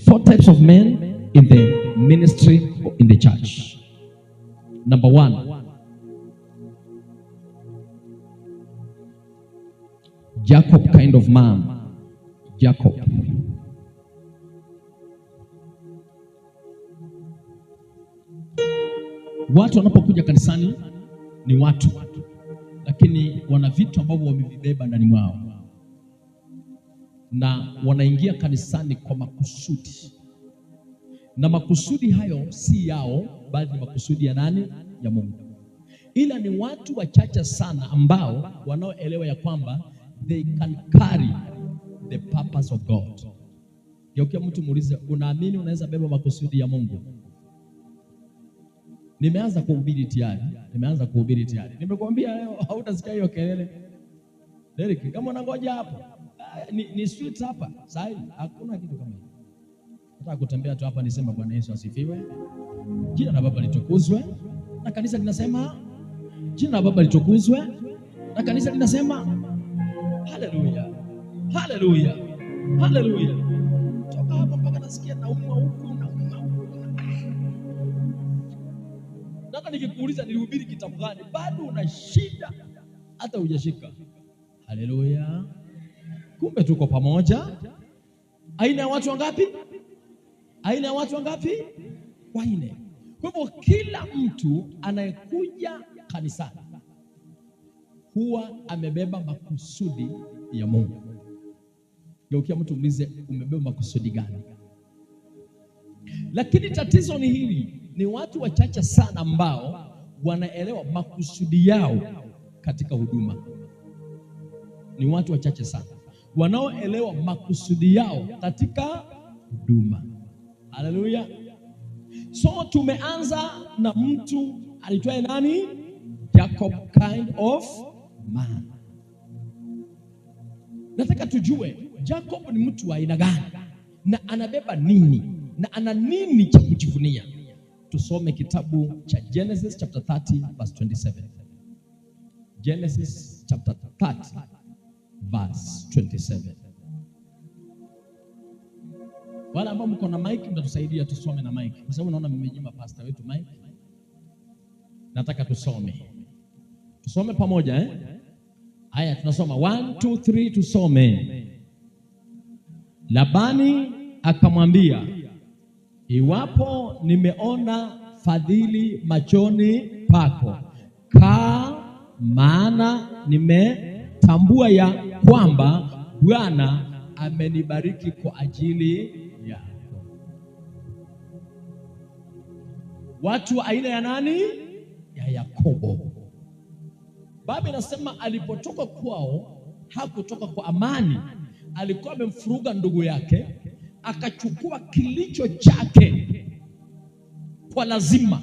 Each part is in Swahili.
Four types of men in the ministry or in the church. Number one, Jacob kind of man. Jacob. Watu wanapokuja kanisani ni watu, lakini wana vitu ambavyo wamevibeba ndani mwao, na wanaingia kanisani kwa makusudi, na makusudi hayo si yao, bali ni makusudi ya nani? Ya Mungu. Ila ni watu wachache sana ambao wanaoelewa ya kwamba they can carry the purpose of God. Geukia mtu muulize, unaamini unaweza beba makusudi ya Mungu? Nimeanza kuhubiri tayari. Nimeanza kuhubiri tayari. Nimekuambia leo hautasikia hiyo kelele. Derek, kama unangoja hapo, ni sweet hapa. Sahi, hakuna kitu kama hiyo. Nataka kutembea tu hapa nisema Bwana Yesu asifiwe. Jina la Baba litukuzwe. Na kanisa linasema jina la Baba litukuzwe. Na kanisa linasema haleluya. Haleluya. Haleluya. Toka hapo mpaka nasikia naumwa huku, naumwa huku. Hata nikikuuliza nilihubiri kitabu gani, bado una shida hata hujashika. Haleluya. Kumbe tuko pamoja. Aina ya watu wangapi? Aina ya watu wangapi? Wanne. Kwa hivyo kila mtu anayekuja kanisani huwa amebeba makusudi ya Mungu. Geukia mtu muulize, umebeba makusudi gani? Lakini tatizo ni hili, ni watu wachache sana ambao wanaelewa makusudi yao katika huduma. Ni watu wachache sana wanaoelewa makusudi yao katika huduma. Haleluya. So tumeanza na mtu aitwaye nani? Jacob kind of man. Nataka tujue Jacob ni mtu wa aina gani, na anabeba nini, na ana nini cha kujivunia. Tusome kitabu cha Genesis chapter 30 verse 27. Genesis chapter 30 verse 27. Wale ambao mko na mic mtatusaidia tusome na mic, kwa sababu naona mmenyima pastor wetu mic. Nataka tusome. Tusome pamoja eh? Haya, tunasoma 1 2 3 tusome. Labani akamwambia, iwapo nimeona fadhili machoni pako, kaa, maana nimetambua ya kwamba Bwana amenibariki kwa ajili yako. Watu wa aina ya nani? Ya Yakobo. Baba inasema alipotoka kwao hakutoka kwa amani, alikuwa amemfuruga ndugu yake, akachukua kilicho chake kwa lazima.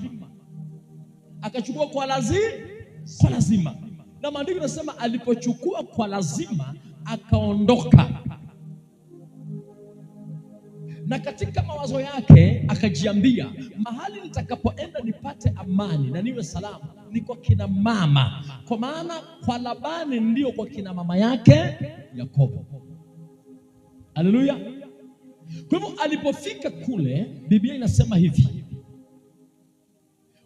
Akachukua kwa lazima. Na maandiko yanasema alipochukua kwa lazima akaondoka. Na katika mawazo yake akajiambia, mahali nitakapoenda nipate amani na niwe salama ni kwa kina mama. Kwa maana kwa Labani ndio kwa kina mama yake Yakobo. Haleluya. Kwa hivyo alipofika kule, Biblia inasema hivi,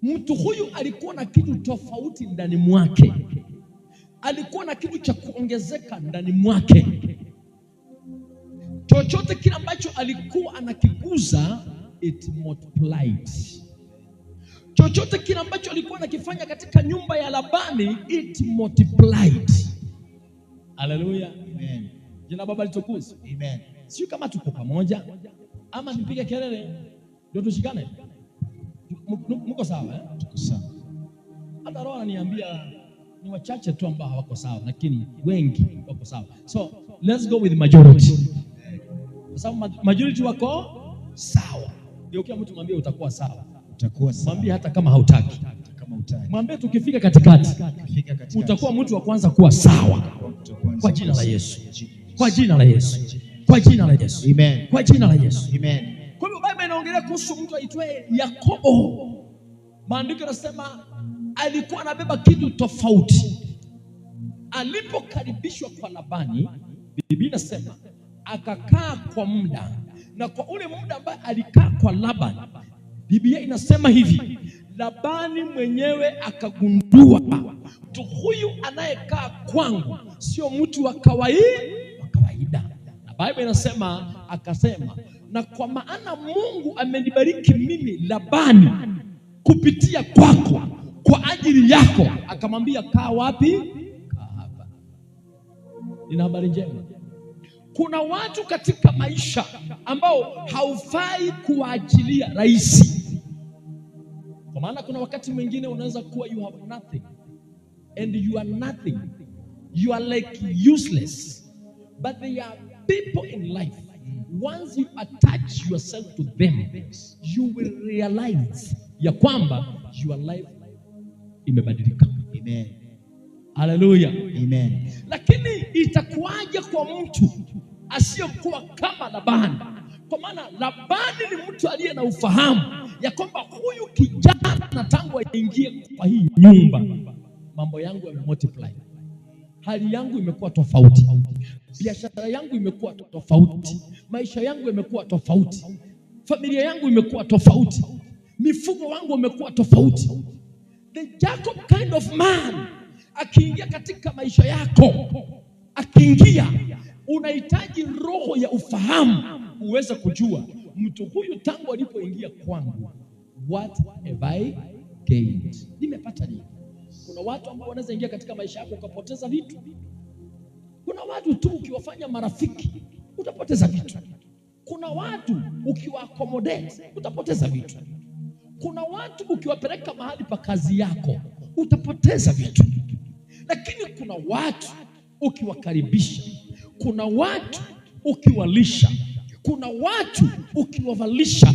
mtu huyu alikuwa na kitu tofauti ndani mwake. Alikuwa na kitu cha kuongezeka ndani mwake. Chochote kile ambacho alikuwa anakiguza, it multiplied. Chochote kile ambacho alikuwa anakifanya katika nyumba ya Labani, it multiplied. Haleluya. Amen. Jina Baba litukuzwe. Amen. Sio kama tuko pamoja ama nipige kelele ndio tushikane. Mko sawa eh? Tuko sawa. Hata Roho ananiambia ni wachache tu ambao hawako sawa, lakini wengi wako sawa. So let's go with majority. Kwa sababu majority wako sawa. Geukia mtu mwambie utakuwa sawa. Utakuwa sawa. Mwambie hata kama hautaki. Hata kama hutaki. Mwambie tukifika katikati, Tukifika katikati, utakuwa mtu wa kwanza kuwa sawa. Kwa jina la Yesu. Kwa jina la Yesu. Kwa jina la Yesu. Amen. Kwa jina la Yesu. Amen. Kwa hivyo Biblia inaongelea kuhusu mtu aitwaye Yakobo. Maandiko yanasema alikuwa anabeba kitu tofauti. Alipokaribishwa kwa Labani, Biblia inasema akakaa kwa muda, Na kwa ule muda ambaye alikaa kwa Labani, Biblia inasema hivi, Labani mwenyewe akagundua mtu huyu anayekaa kwangu sio mtu wa kawaida. Na Biblia inasema akasema, na kwa maana Mungu amenibariki mimi Labani kupitia kwako kwa ajili yako, akamwambia kaa wapi? Kaa hapa. Nina habari njema. Kuna watu katika maisha ambao haufai kuwaachilia rahisi. Kwa maana kuna wakati mwingine unaweza kuwa you have nothing and you are nothing. You are like useless. But there are people in life, once you attach yourself to them, you will realize ya kwamba your life imebadilika. Amen. Haleluya. Amen. Lakini itakuwaje kwa mtu asiyekuwa kama Labani? Kwa maana Labani ni mtu aliye na ufahamu ya kwamba huyu kijana tangu aingie kwa hii nyumba, mambo yangu yamemultiply, hali yangu imekuwa tofauti, biashara yangu imekuwa tofauti, maisha yangu yamekuwa tofauti, familia yangu imekuwa tofauti, mifugo wangu umekuwa tofauti. The Jacob kind of man akiingia katika maisha yako, akiingia, unahitaji roho ya ufahamu uweze kujua mtu huyu tangu alipoingia kwangu, what have I gained? Nimepata nini? Kuna watu ambao wanaweza ingia katika maisha yako ukapoteza vitu. Kuna watu tu ukiwafanya marafiki utapoteza vitu. Kuna watu ukiwa accommodate utapoteza vitu. Kuna watu ukiwapeleka mahali pa kazi yako utapoteza vitu. Lakini kuna watu ukiwakaribisha, kuna watu ukiwalisha, kuna watu ukiwavalisha,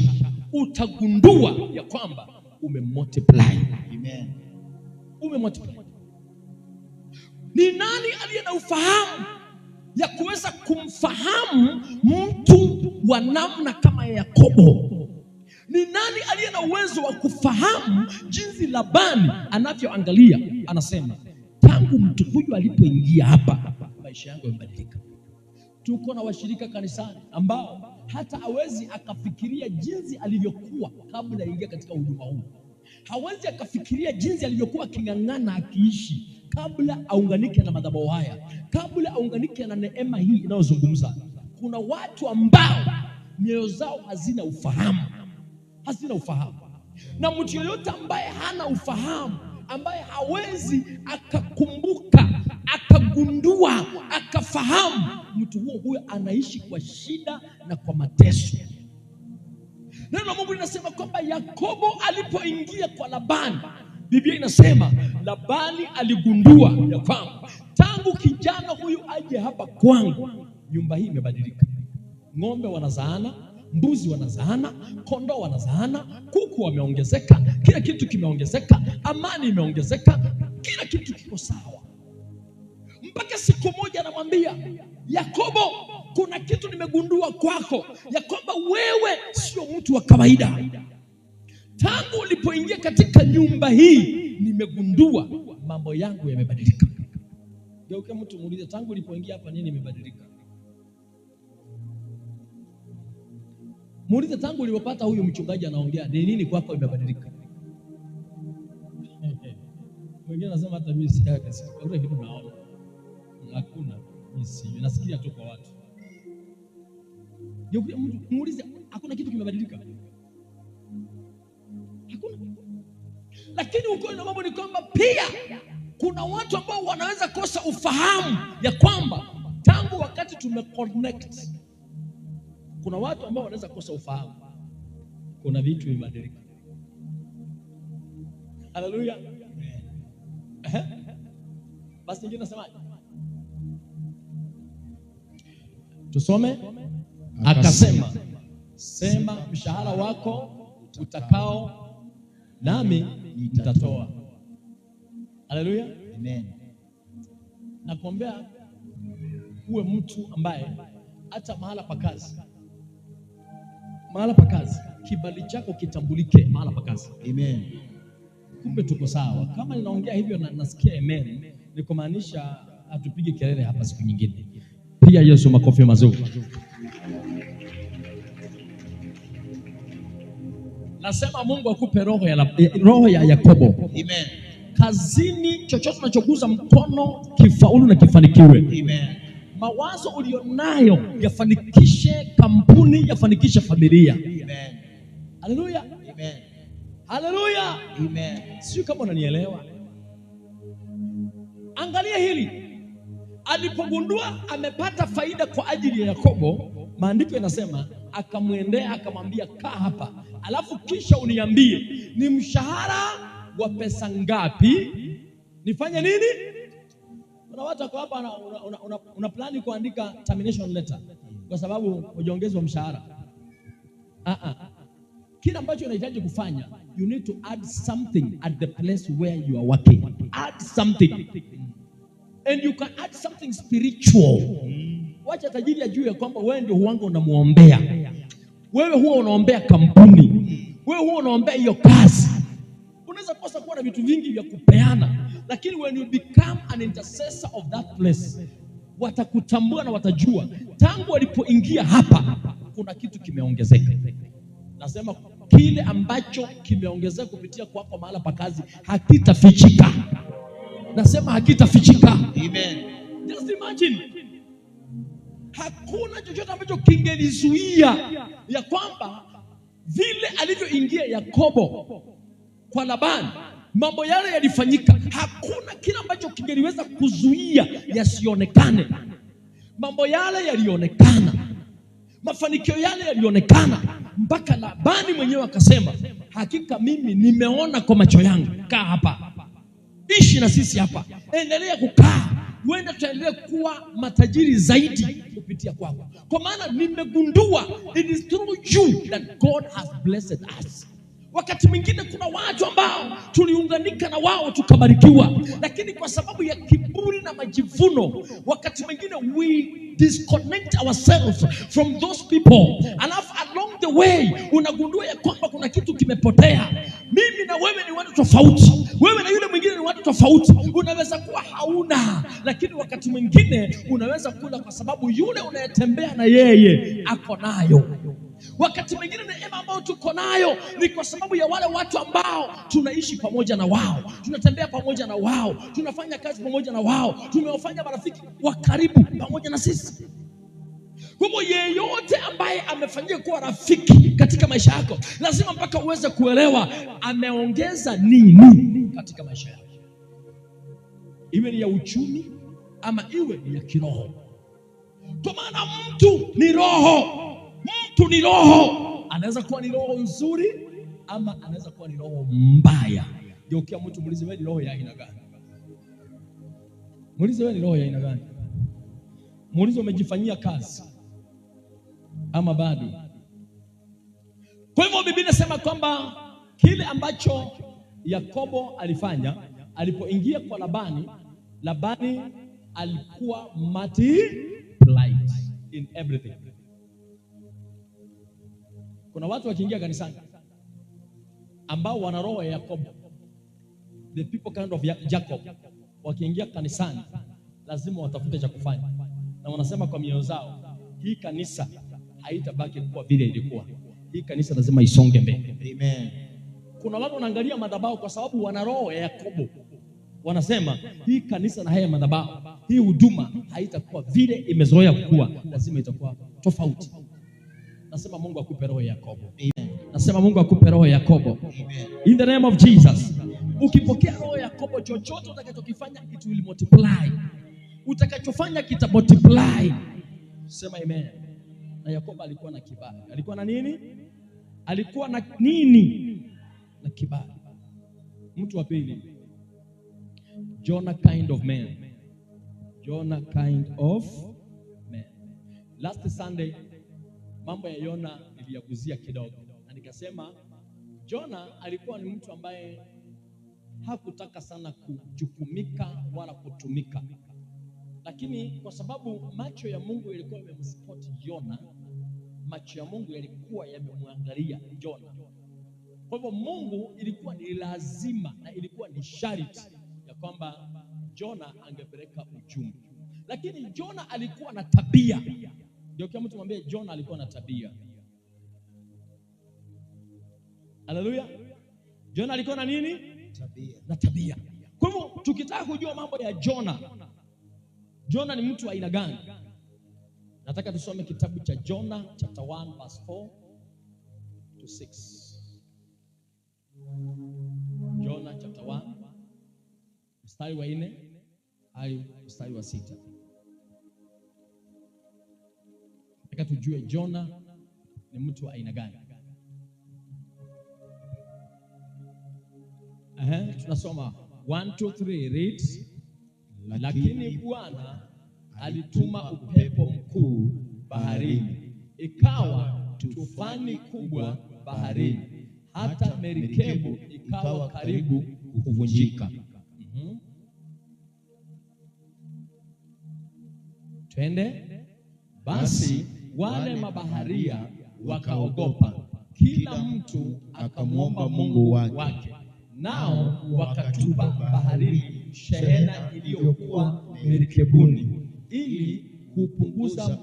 utagundua ya kwamba umemultiply. Amen. Umemultiply. Ni nani aliye na ufahamu ya kuweza kumfahamu mtu wa namna kama ya Yakobo? Ni nani aliye na uwezo wa kufahamu jinsi Labani anavyoangalia? Anasema tangu mtu huyu alipoingia hapa, maisha yangu yamebadilika. Tuko na washirika kanisani ambao hata hawezi akafikiria jinsi alivyokuwa kabla aingia katika huduma huu. Hawezi akafikiria jinsi alivyokuwa aking'ang'ana akiishi kabla aunganike na madhabahu haya, kabla aunganike na neema hii inayozungumza. Kuna watu ambao mioyo zao hazina ufahamu, hazina ufahamu. Na mtu yoyote ambaye hana ufahamu, ambaye hawezi akakumbuka, akagundua, akafahamu, mtu huo huyo anaishi kwa shida na kwa mateso. Neno la Mungu linasema kwamba Yakobo alipoingia kwa Labani, Biblia inasema Labani aligundua ya kwamba tangu kijana huyu aje hapa kwangu, nyumba hii imebadilika. Ng'ombe wanazaana, mbuzi wanazaana, kondoo wanazaana, kuku wameongezeka, kila kitu kimeongezeka, amani imeongezeka, kila kitu kiko sawa. Mpaka siku moja anamwambia Yakobo, kuna kitu nimegundua kwako, ya kwamba wewe sio mtu wa kawaida. Tangu ulipoingia katika nyumba hii, nimegundua mambo yangu yamebadilika. Geuke mtu muulize, tangu ulipoingia hapa nini imebadilika? Muulize, tangu ulipopata huyu mchungaji anaongea, ni nini kwako imebadilika? Mwingine anasema hata mimi hakuna kitu naona. Hakuna, mimi sijui, nasikia tu kwa watu. Geuke mtu muulize, hakuna kitu kimebadilika? Hakuna. Lakini ukweli wa mambo ni kwamba pia kuna watu ambao wanaweza kosa ufahamu ya kwamba tangu wakati tumeconnect, kuna watu ambao wanaweza kosa ufahamu, kuna vitu vimebadilika. Haleluya. Basi nyingine nasemaje? Tusome. Akasema, sema mshahara wako utakao nami nitatoa. Haleluya. Amen. Nakuombea uwe mtu ambaye hata mahala pa kazi, mahala pa kazi, kibali chako kitambulike mahala pa kazi. Amen. Kumbe tuko sawa. Kama ninaongea hivyo na nasikia amen, ni kumaanisha hatupigi kelele hapa siku nyingine. Piga Yesu makofi mazuri. Nasema Mungu akupe roho ya Yakobo. Amen. Kazini, chochote unachoguza mkono kifaulu na kifanikiwe. Amen. Mawazo ulionayo yafanikishe kampuni, yafanikishe familia. Amen. Haleluya. Amen. Haleluya. Amen. Sio kama unanielewa. Angalia hili. Alipogundua amepata faida kwa ajili ya Yakobo, maandiko yanasema akamwendea akamwambia, kaa hapa, alafu kisha uniambie ni mshahara wa pesa ngapi, nifanye nini? Kuna watu wako hapa una plani kuandika termination letter kwa sababu hujaongezwa mshahara. Kile ambacho unahitaji kufanya, you need to add something at the place where you are working. Add something. And you can add something spiritual. Wacha tajiri ajue kwamba wewe ndio huanga unamuombea. Wewe huwa unaombea kampuni. Wewe huwa unaombea hiyo kazi. Unaweza kosa kuwa na vitu vingi vya kupeana, lakini when you become an intercessor of that place, watakutambua na watajua tangu walipoingia hapa kuna kitu kimeongezeka. Nasema kile ambacho kimeongezeka kupitia kwako mahala pa kazi hakitafichika. Nasema hakitafichika. Amen. Just imagine. Hakuna chochote ambacho kingelizuia ya kwamba vile alivyoingia Yakobo kwa Labani, mambo yale yalifanyika. Hakuna kile ambacho kingeliweza kuzuia yasionekane. Mambo yale yalionekana, mafanikio yale yalionekana, mpaka Labani mwenyewe akasema, hakika mimi nimeona kwa macho yangu. Kaa hapa, ishi na sisi hapa, endelea kukaa, huenda tutaendelea kuwa matajiri zaidi kupitia kwako, kwa maana nimegundua it is through you that God has blessed us. Wakati mwingine kuna watu ambao tuliunganika na wao tukabarikiwa, lakini kwa sababu ya kiburi na majivuno, wakati mwingine we disconnect ourselves from those people. Alafu along the way unagundua ya kwamba kuna kitu kimepotea. Mimi na wewe ni watu tofauti, wewe na yule mwingine ni watu tofauti. Unaweza kuwa hauna, lakini wakati mwingine unaweza kula kwa sababu yule unayetembea na yeye ako nayo. Wakati mwingine neema ambayo tuko nayo ni kwa sababu ya wale watu ambao tunaishi pamoja na wao, tunatembea pamoja na wao, tunafanya kazi pamoja na wao, tumewafanya marafiki wa karibu pamoja na sisi. Kwa hivyo yeyote ambaye amefanyika kuwa rafiki katika maisha yako, lazima mpaka uweze kuelewa ameongeza nini katika maisha yako, iwe ni ya uchumi ama iwe ni ya kiroho. Kwa maana mtu ni roho. Mtu ni roho, anaweza kuwa ni roho nzuri ama anaweza kuwa ni roho mbaya. Geukia mtu muulize, wewe ni roho ya aina gani? Muulize, wewe ni roho ya aina gani? Muulize, umejifanyia kazi ama bado? Kwa hivyo Biblia inasema kwamba kile ambacho Yakobo alifanya alipoingia kwa Labani, Labani alikuwa multiplied in everything. Kuna watu wakiingia kanisani ambao wana roho ya Yakobo, the people kind of Jacob, wakiingia kanisani lazima watafute cha kufanya, na wanasema kwa mioyo zao, hii kanisa haitabaki kuwa vile ilikuwa, hii kanisa lazima isonge mbele. Amen. Kuna watu wanaangalia madhabahu kwa sababu wana roho ya Yakobo, wanasema hii kanisa na haya madhabahu, hii huduma haitakuwa vile imezoea kuwa, lazima itakuwa tofauti. Nasema Mungu akupe roho ya Yakobo. Amen. Nasema Mungu akupe roho ya Yakobo. Amen. In the name of Jesus. Ukipokea roho ya Yakobo, chochote utakachokifanya it will multiply. Utakachofanya kita multiply. Sema amen. Na Yakobo alikuwa na kibali. Alikuwa na nini? Alikuwa na nini? Na kibali. Mtu wa pili, Jonah kind of man. Jonah kind of man. Last Sunday mambo ya Yona niliyaguzia kidogo, na nikasema Jona alikuwa ni mtu ambaye hakutaka sana kujukumika wala kutumika, lakini kwa sababu macho ya Mungu yalikuwa yamemspot Yona, macho ya Mungu yalikuwa yamemwangalia Jona. Kwa hivyo Mungu ilikuwa ni lazima na ilikuwa ni sharti ya kwamba Jona angepeleka ujumbe, lakini Jona alikuwa na tabia. Ndio kila mtu mwambie Jona alikuwa na tabia. Haleluya. Jona alikuwa na nini? Tabia. Na tabia. Kwa hivyo tukitaka kujua mambo ya Jona, Jona ni mtu wa aina gani? Nataka tusome kitabu cha Jona chapter 1 verse 4 to 6. Jona chapter 1 mstari wa 4 hadi mstari wa 6. Nataka tujue Jona ni mtu wa aina gani. Tunasoma 1 2 3 read. Lakini Bwana alituma upepo mkuu baharini, ikawa tufani kubwa baharini, hata merikebu ikawa karibu kuvunjika. Twende. Basi wale mabaharia wakaogopa, kila mtu akamwomba Mungu wake, nao wakatupa baharini shehena iliyokuwa merikebuni ili kupunguza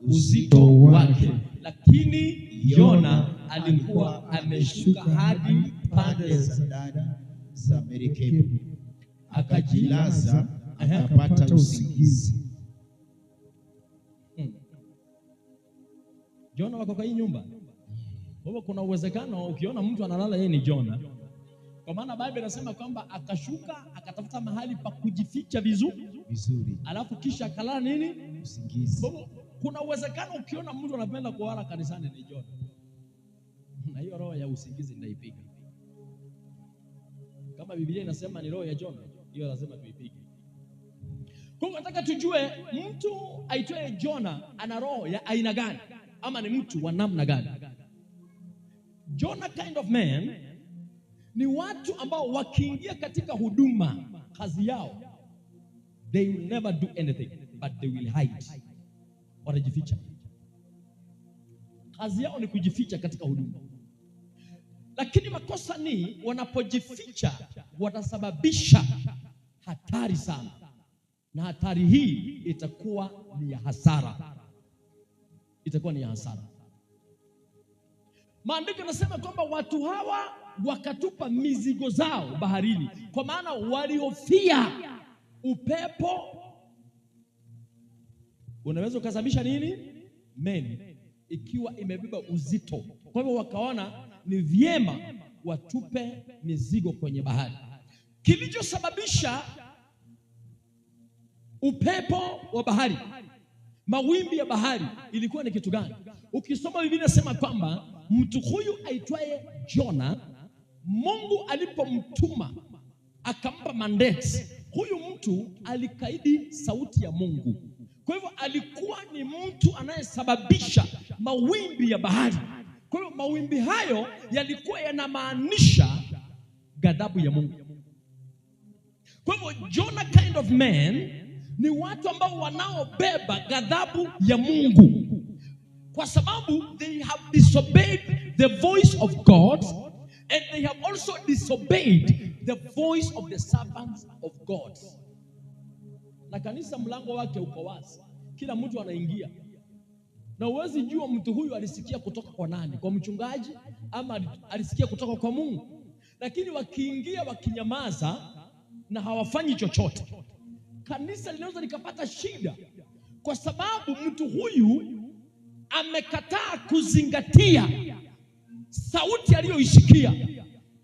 uzito wake. Lakini Yona alikuwa ameshuka hadi pande za ndani za merikebu, akajilaza akapata usingizi. Jona wako kwa hii nyumba. Kwa hivyo kuna uwezekano ukiona mtu analala yeye ni Jona. Kwa maana Biblia inasema kwamba akashuka akatafuta mahali pa kujificha vizuri, alafu kisha akalala nini? Usingizi. Kwa hivyo kuna uwezekano ukiona mtu anapenda kulala kanisani ni Jona. Na hiyo roho ya usingizi ndaipiga. Kama Biblia inasema ni roho ya Jona, hiyo lazima tuipige. Kwa hivyo nataka tujue mtu aitwaye Jona ana roho ya aina gani, ama ni mtu wa namna gani. Jonah kind of man ni watu ambao wakiingia katika huduma, kazi yao, they will never do anything but they will hide. Watajificha. Kazi yao ni kujificha katika huduma. Lakini makosa ni wanapojificha watasababisha hatari sana, na hatari hii itakuwa ni ya hasara. Itakuwa ni ya hasara. Maandiko yanasema kwamba watu hawa wakatupa mizigo zao baharini, kwa maana walihofia upepo unaweza ukasababisha nini? Meli ikiwa imebeba uzito. Kwa hivyo wakaona ni vyema watupe mizigo kwenye bahari. Kilichosababisha upepo wa bahari, mawimbi ya bahari, ilikuwa ni kitu gani? Ukisoma Biblia inasema kwamba mtu huyu aitwaye Jona, Mungu alipomtuma akampa mandate, huyu mtu alikaidi sauti ya Mungu. Kwa hivyo alikuwa ni mtu anayesababisha mawimbi ya bahari. Kwa hivyo mawimbi hayo yalikuwa yanamaanisha ghadhabu ya Mungu. Kwa hivyo Jonah kind of man ni watu ambao wanaobeba ghadhabu ya Mungu, kwa sababu they have disobeyed the voice of God and they have also disobeyed the voice of the servants of God. Na kanisa mlango wake uko wazi, kila mtu anaingia, na huwezi jua mtu huyu alisikia kutoka kwa nani, kwa mchungaji ama alisikia kutoka kwa Mungu. Lakini wakiingia wakinyamaza na hawafanyi chochote, kanisa linaweza likapata shida, kwa sababu mtu huyu amekataa kuzingatia sauti aliyoisikia,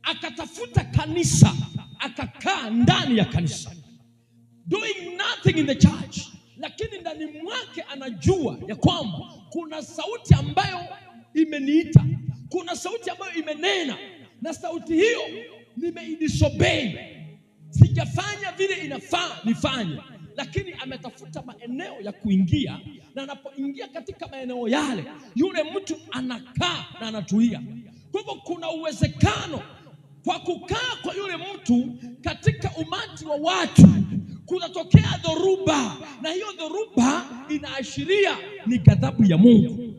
akatafuta kanisa, akakaa ndani ya kanisa doing nothing in the church, lakini ndani mwake anajua ya kwamba kuna sauti ambayo imeniita, kuna sauti ambayo imenena, na sauti hiyo nimeidisobey, sijafanya vile inafaa nifanye. Lakini ametafuta maeneo ya kuingia, na anapoingia katika maeneo yale, yule mtu anakaa na anatulia. Kwa hivyo kuna uwezekano kwa kukaa kwa yule mtu katika umati wa watu kunatokea dhoruba, na hiyo dhoruba inaashiria ni ghadhabu ya Mungu.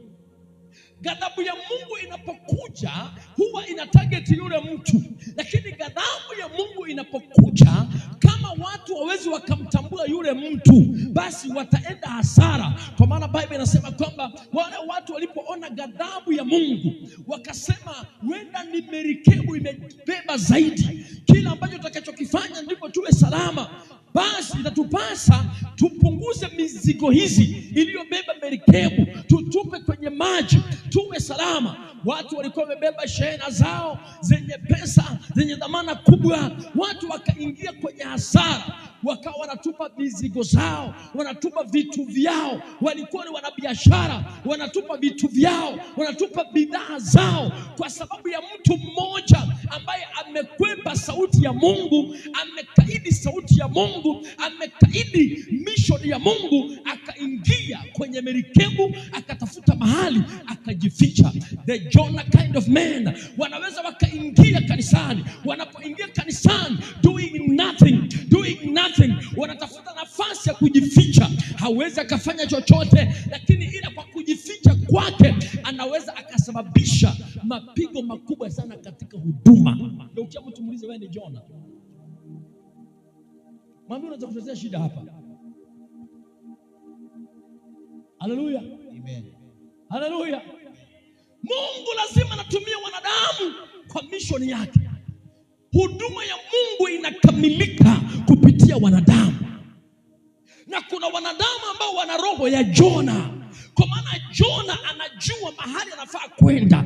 Ghadhabu ya Mungu inapokuja huwa ina target yule mtu, lakini ghadhabu ya Mungu inapokuja, kama Kama watu hawezi wakamtambua yule mtu, basi wataenda hasara. Kwa maana Biblia inasema kwamba wale watu walipoona ghadhabu ya Mungu wakasema, wenda ni merikebu imebeba zaidi, kila ambacho tutakachokifanya ndipo tuwe salama, basi itatupasa tupunguze mizigo hizi iliyobeba merikebu, tutupe kwenye maji tuwe salama. Watu walikuwa wamebeba shehena zao zenye pesa zenye dhamana kubwa, watu wakaingia kwenye hasara, wakawa wanatupa mizigo zao, wanatupa vitu vyao. Walikuwa ni wanabiashara, wanatupa vitu vyao, wanatupa bidhaa zao, kwa sababu ya mtu mmoja ambaye amekwepa sauti ya Mungu, amekaidi sauti ya Mungu, amekaidi mission ya Mungu, akaingia kwenye merikebu, akatafuta mahali akajificha. The Jonah kind of men wanaweza wakaingia kanisani, wanapoingia kanisani doing nothing, doing nothing, wanatafuta nafasi ya kujificha. Hawezi akafanya chochote, lakini ila kwa kujificha kwake anaweza akasababisha mapigo makubwa sana katika huduma. Ndio ukia mtu muulize, wewe ni Jonah, mwambie unaweza kutetea shida hapa. Haleluya, Amen. haleluya. Mungu lazima anatumia wanadamu kwa mission yake. Huduma ya Mungu inakamilika kupitia wanadamu, na kuna wanadamu ambao wana roho ya Jona. Kwa maana Jona anajua mahali anafaa kwenda,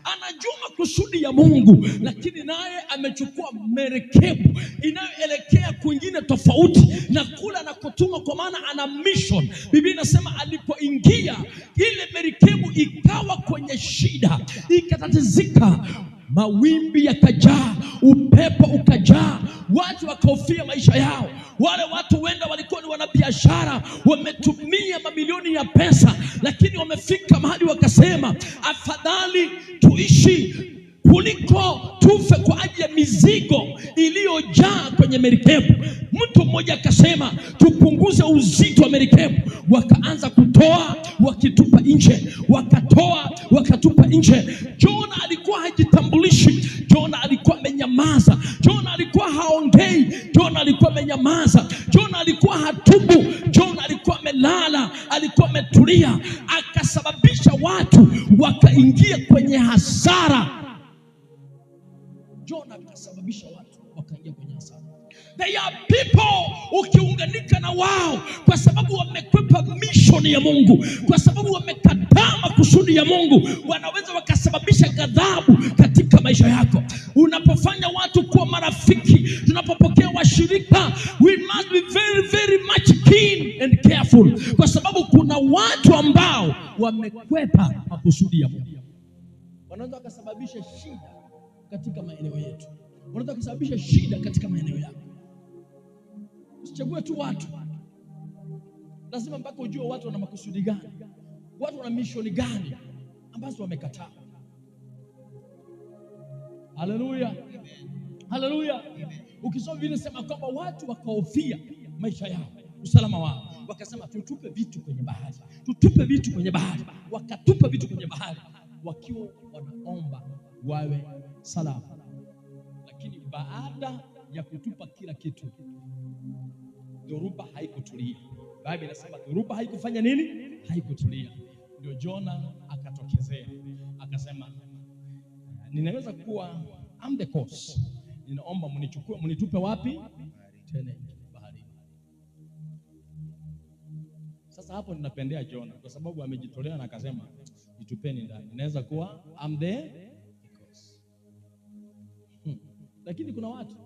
anajua makusudi ya Mungu, lakini naye amechukua merikebu inayoelekea kwingine tofauti na kula na kutumwa, kwa maana ana mission. Biblia inasema alipoingia ile merikebu ikawa kwenye shida, ikatatizika, mawimbi yakajaa, upepo ukajaa, watu wakahofia maisha yao. Wale watu wenda walikuwa ni wanabiashara, wametumia mamilioni ya pesa, lakini wamefika mahali wakasema, afadhali tuishi kuliko tufe kwa ajili ya mizigo iliyojaa kwenye merikebu. Mtu mmoja akasema tupunguze uzito wa merikebu. Wakaanza kutoa, wakitupa nje, wakatoa, wakatupa nje. Jona alikuwa hajitambulishi, Jona alikuwa amenyamaza, Jona alikuwa haongei, Jona alikuwa amenyamaza, Jona alikuwa hatubu, Jona alikuwa amelala, alikuwa ametulia, akasababisha watu wakaingia kwenye hasara. Jona akasababisha watu wakaingia kwenye hasara. They are people ukiunganika na wao, kwa sababu wamekwepa mission ya Mungu, kwa sababu wamekataa makusudi ya Mungu, wanaweza wakasababisha ghadhabu katika maisha yako. Unapofanya watu kuwa marafiki, tunapopokea washirika, we must be very very much keen and careful, kwa sababu kuna watu ambao wamekwepa makusudi ya Mungu, wanaweza wakasababisha shida katika maeneo yetu, wanaweza kusababisha shida katika maeneo yako. Usichague tu watu, lazima mpaka ujue watu wana makusudi gani, watu wana mission gani ambazo wamekataa. Haleluya, haleluya. Ukisoma Biblia inasema kwamba watu wakahofia maisha yao, usalama wao, wakasema tutupe vitu kwenye bahari, tutupe vitu kwenye bahari. Wakatupa vitu kwenye bahari wakiwa wanaomba wawe salama. Lakini baada ya kutupa kila kitu, dhoruba haikutulia. Biblia inasema dhoruba haikufanya nini? Haikutulia. Ndio Jona akatokezea akasema, ninaweza kuwa I'm the cause, ninaomba mnichukue mnitupe wapi? Tena baharini. Sasa hapo ninapendea Jona kwa sababu amejitolea na akasema nitupeni ndani, ninaweza kuwa I'm the cause. Lakini kuna watu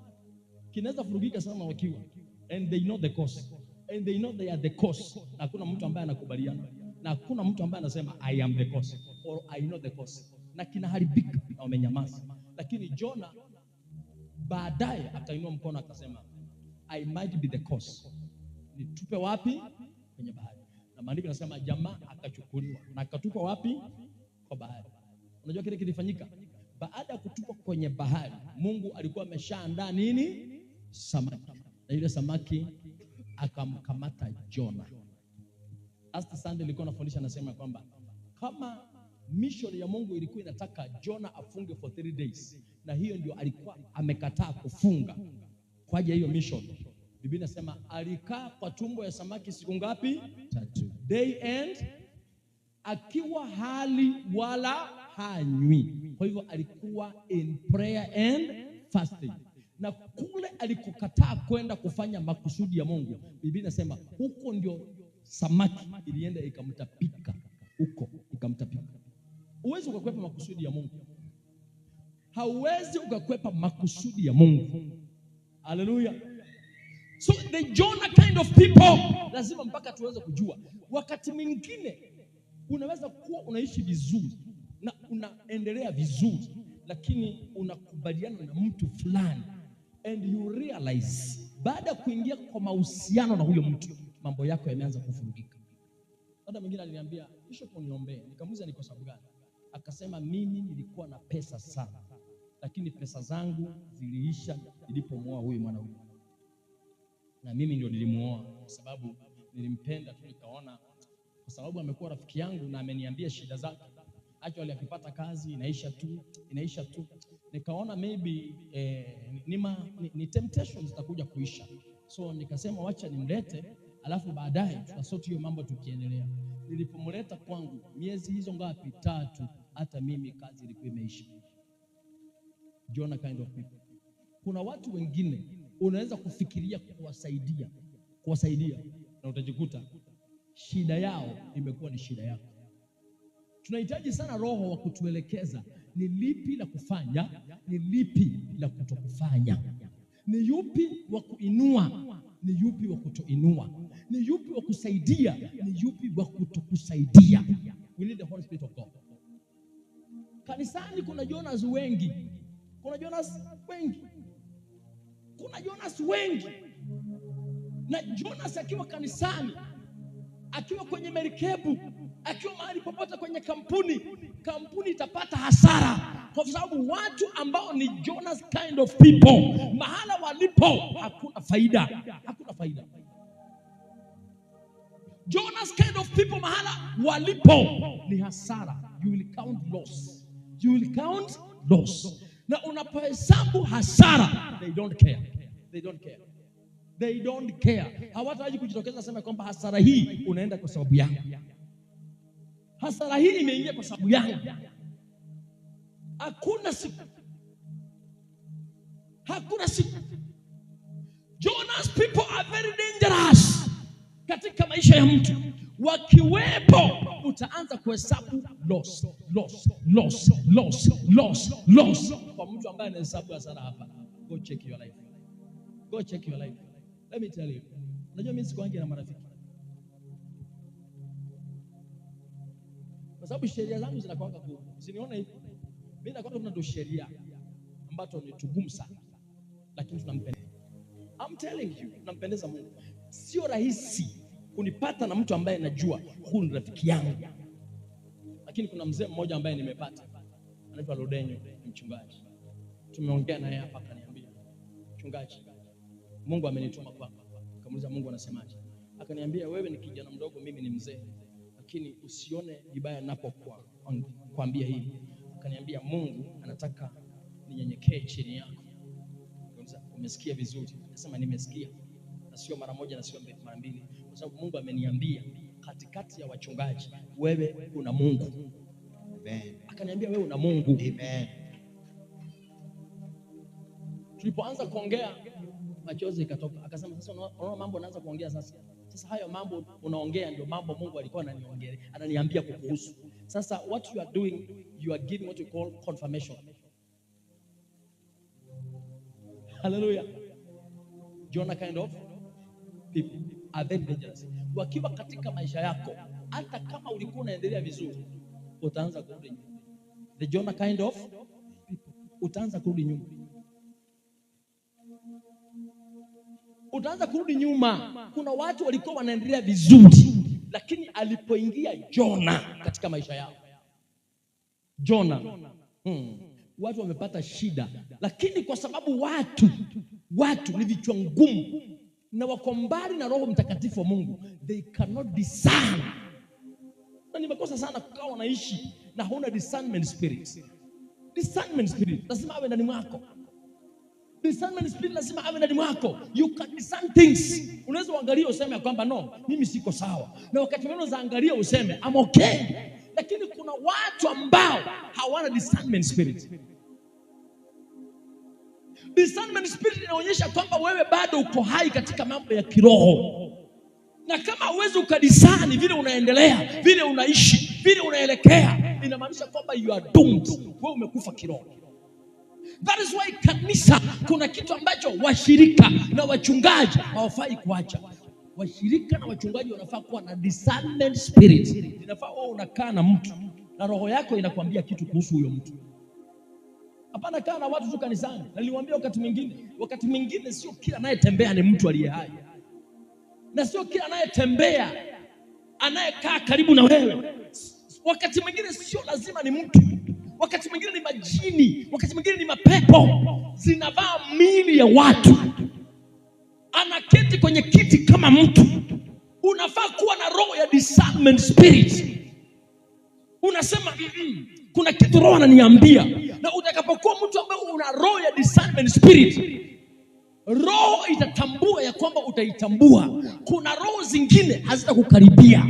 kinaweza furugika sana wakiwa and they know the cause and they know they are the cause. Na hakuna mtu ambaye anakubaliana, na hakuna mtu ambaye anasema I am the cause or I know the cause, na kinaharibika na wamenyamaza. Lakini Jona baadaye akainua mkono akasema I might be the cause, nitupe wapi? Kwenye bahari. Na maandiko yanasema jamaa akachukuliwa na akatupwa wapi? Kwa bahari. Unajua kile kilifanyika baada ya kutupwa kwenye bahari, Mungu alikuwa ameshaandaa nini? Samaki. Na yule samaki akamkamata Jona. Last Sunday nilikuwa nafundisha, nasema kwamba kama mission ya Mungu ilikuwa inataka Jona afunge for 3 days, na hiyo ndio alikuwa amekataa kufunga kwa ajili ya hiyo mission, Biblia inasema alikaa kwa tumbo ya samaki siku ngapi? 3. Day and akiwa hali wala hanywi. Kwa hivyo alikuwa in prayer and fasting. Na kule alikokataa kwenda kufanya makusudi ya Mungu, Biblia inasema huko ndio samaki ilienda ikamtapika, huko ikamtapika. Huwezi ukakwepa makusudi ya Mungu. Hauwezi ukakwepa makusudi ya Mungu. Hallelujah. So the Jonah kind of people lazima mpaka tuweze kujua. Wakati mwingine unaweza kuwa unaishi vizuri na unaendelea vizuri, lakini unakubaliana na mtu fulani and you realize baada ya kuingia kwa mahusiano na huyo mtu mambo yako yameanza kufurugika. Dada mwingine aliniambia, Bishop uniombee. Nikamuuliza ni kwa sababu gani? Akasema mimi nilikuwa na pesa sana, lakini pesa zangu ziliisha nilipomwoa huyu mwanaume. Na mimi ndio nilimuoa kwa sababu nilimpenda tu, nikaona kwa sababu amekuwa rafiki yangu na ameniambia shida zake. Actually akipata kazi inaisha tu, inaisha tu. Nikaona maybe ni temptations zitakuja kuisha. So nikasema wacha nimlete, alafu baadaye tutasort hiyo mambo tukiendelea. Nilipomleta kwangu miezi hizo ngapi? 3, hata mimi kazi ilikuwa imeisha. Jonah kind of people. Kuna watu wengine unaweza kufikiria kuwasaidia na utajikuta shida yao imekuwa ni shida yako. Tunahitaji sana roho wa kutuelekeza ni lipi la kufanya, ni lipi la kutokufanya, ni yupi wa kuinua, ni yupi wa kutoinua, ni yupi wa kusaidia, ni yupi wa kutokusaidia. We need the Holy Spirit of God. Kanisani kuna Jonas wengi. Kuna Jonas wengi. Kuna Jonas wengi. Na Jonas akiwa kanisani, akiwa kwenye merikebu, akiwa mahali popote kwenye kampuni, kampuni itapata hasara. Kwa sababu watu ambao ni Jonas kind of people, mahala walipo hakuna faida. Hakuna faida. Jonas kind of people mahala walipo ni hasara. You will count loss. You will count loss. Na unapohesabu hasara, they don't care. They don't care. They don't care. Hawataraji kujitokeza sema kwamba hasara hii unaenda kwa sababu yangu. Hasara hii imeingia kwa sababu yangu. Hakuna siku. Hakuna siku. Jonas people are very dangerous katika maisha ya mtu. Wakiwepo utaanza kuhesabu loss, loss, loss, loss, loss, loss. Kwa mtu ambaye anahesabu hasara hapa, go check your life. Go check your life. Let me tell you. Unajua mimi sikuangi na marafiki. Kwa sababu sheria zangu zinakuanga kwa. Usinione hivi. Mimi nakwanga tuna sheria ambazo ni tugumu sana. Lakini tunampenda. I'm telling you, tunampendeza Mungu. Sio rahisi kunipata na mtu ambaye najua huyu ni rafiki yangu. Lakini kuna mzee mmoja ambaye nimepata. Anaitwa Lodenyo, ni mchungaji. Tumeongea naye hapa akaniambia, mchungaji, Mungu amenituma kwako. Nikamuuliza Mungu anasemaje? Akaniambia wewe ni kijana mdogo, mimi ni mzee. Lakini usione vibaya ninapokuambia hili. Akaniambia Mungu anataka ninyenyekee chini yako. Nikamuuliza umesikia vizuri? Akasema nimesikia. Na sio mara moja na sio mara mbili. Kwa sababu Mungu ameniambia katikati ya wachungaji wewe una Mungu. Amen. Akaniambia wewe una Mungu. Amen. Tulipoanza kuongea machozi ikatoka. Akasema sasa unaona mambo naanza kuongea sasa. Sasa hayo mambo unaongea ndio mambo Mungu alikuwa ananiongelea, ananiambia kukuhusu. Sasa what you are doing, you are giving what you call confirmation. Hallelujah. Jonah kind of people are very dangerous. Wakiwa katika maisha yako, hata kama ulikuwa unaendelea vizuri, utaanza kurudi nyuma. The Jonah kind of people, utaanza kurudi nyuma. Utaanza kurudi nyuma. Kuna watu walikuwa wanaendelea vizuri, lakini alipoingia Jonah katika maisha yao, Jonah, watu wamepata shida, lakini kwa sababu watu ni vichwa ngumu na wako mbali na Roho Mtakatifu wa Mungu, they cannot discern. Na nimekosa sana kukaa wanaishi na huna discernment spirit. Discernment spirit lazima awe ndani mwako. Discernment spirit lazima awe ndani mwako. You can discern things. Unaweza uangalie useme ya kwamba no, mimi siko sawa. Na wakati mwingine unaweza angalia useme I'm okay. Lakini kuna watu ambao hawana discernment spirit. Discernment spirit inaonyesha kwamba wewe bado uko hai katika mambo ya kiroho. Na kama huwezi ukadisani vile unaendelea, vile unaishi, vile unaelekea, inamaanisha kwamba you are doomed. Wewe umekufa kiroho. That is why kanisa kuna kitu ambacho washirika na wachungaji hawafai kuacha. Washirika na wachungaji wanafaa kuwa na discernment spirit. Inafaa wewe unakaa na mtu na roho yako inakwambia kitu kuhusu huyo mtu. Hapana, kaa na watu tu kanisani. Na niliwaambia wakati mwingine sio kila anayetembea ni mtu aliye hai. Na sio kila anayetembea anayekaa karibu na wewe. Wakati mwingine sio lazima ni mtu. Wakati mwingine ni majini, wakati mwingine ni mapepo zinavaa miili ya watu. Anaketi kwenye kiti kama mtu. Unafaa kuwa na roho ya discernment spirit. Unasema kuna kitu roho ananiambia. Na utakapokuwa mtu ambaye una roho ya discernment spirit, roho itatambua ya kwamba utaitambua. Kuna roho zingine hazitakukaribia.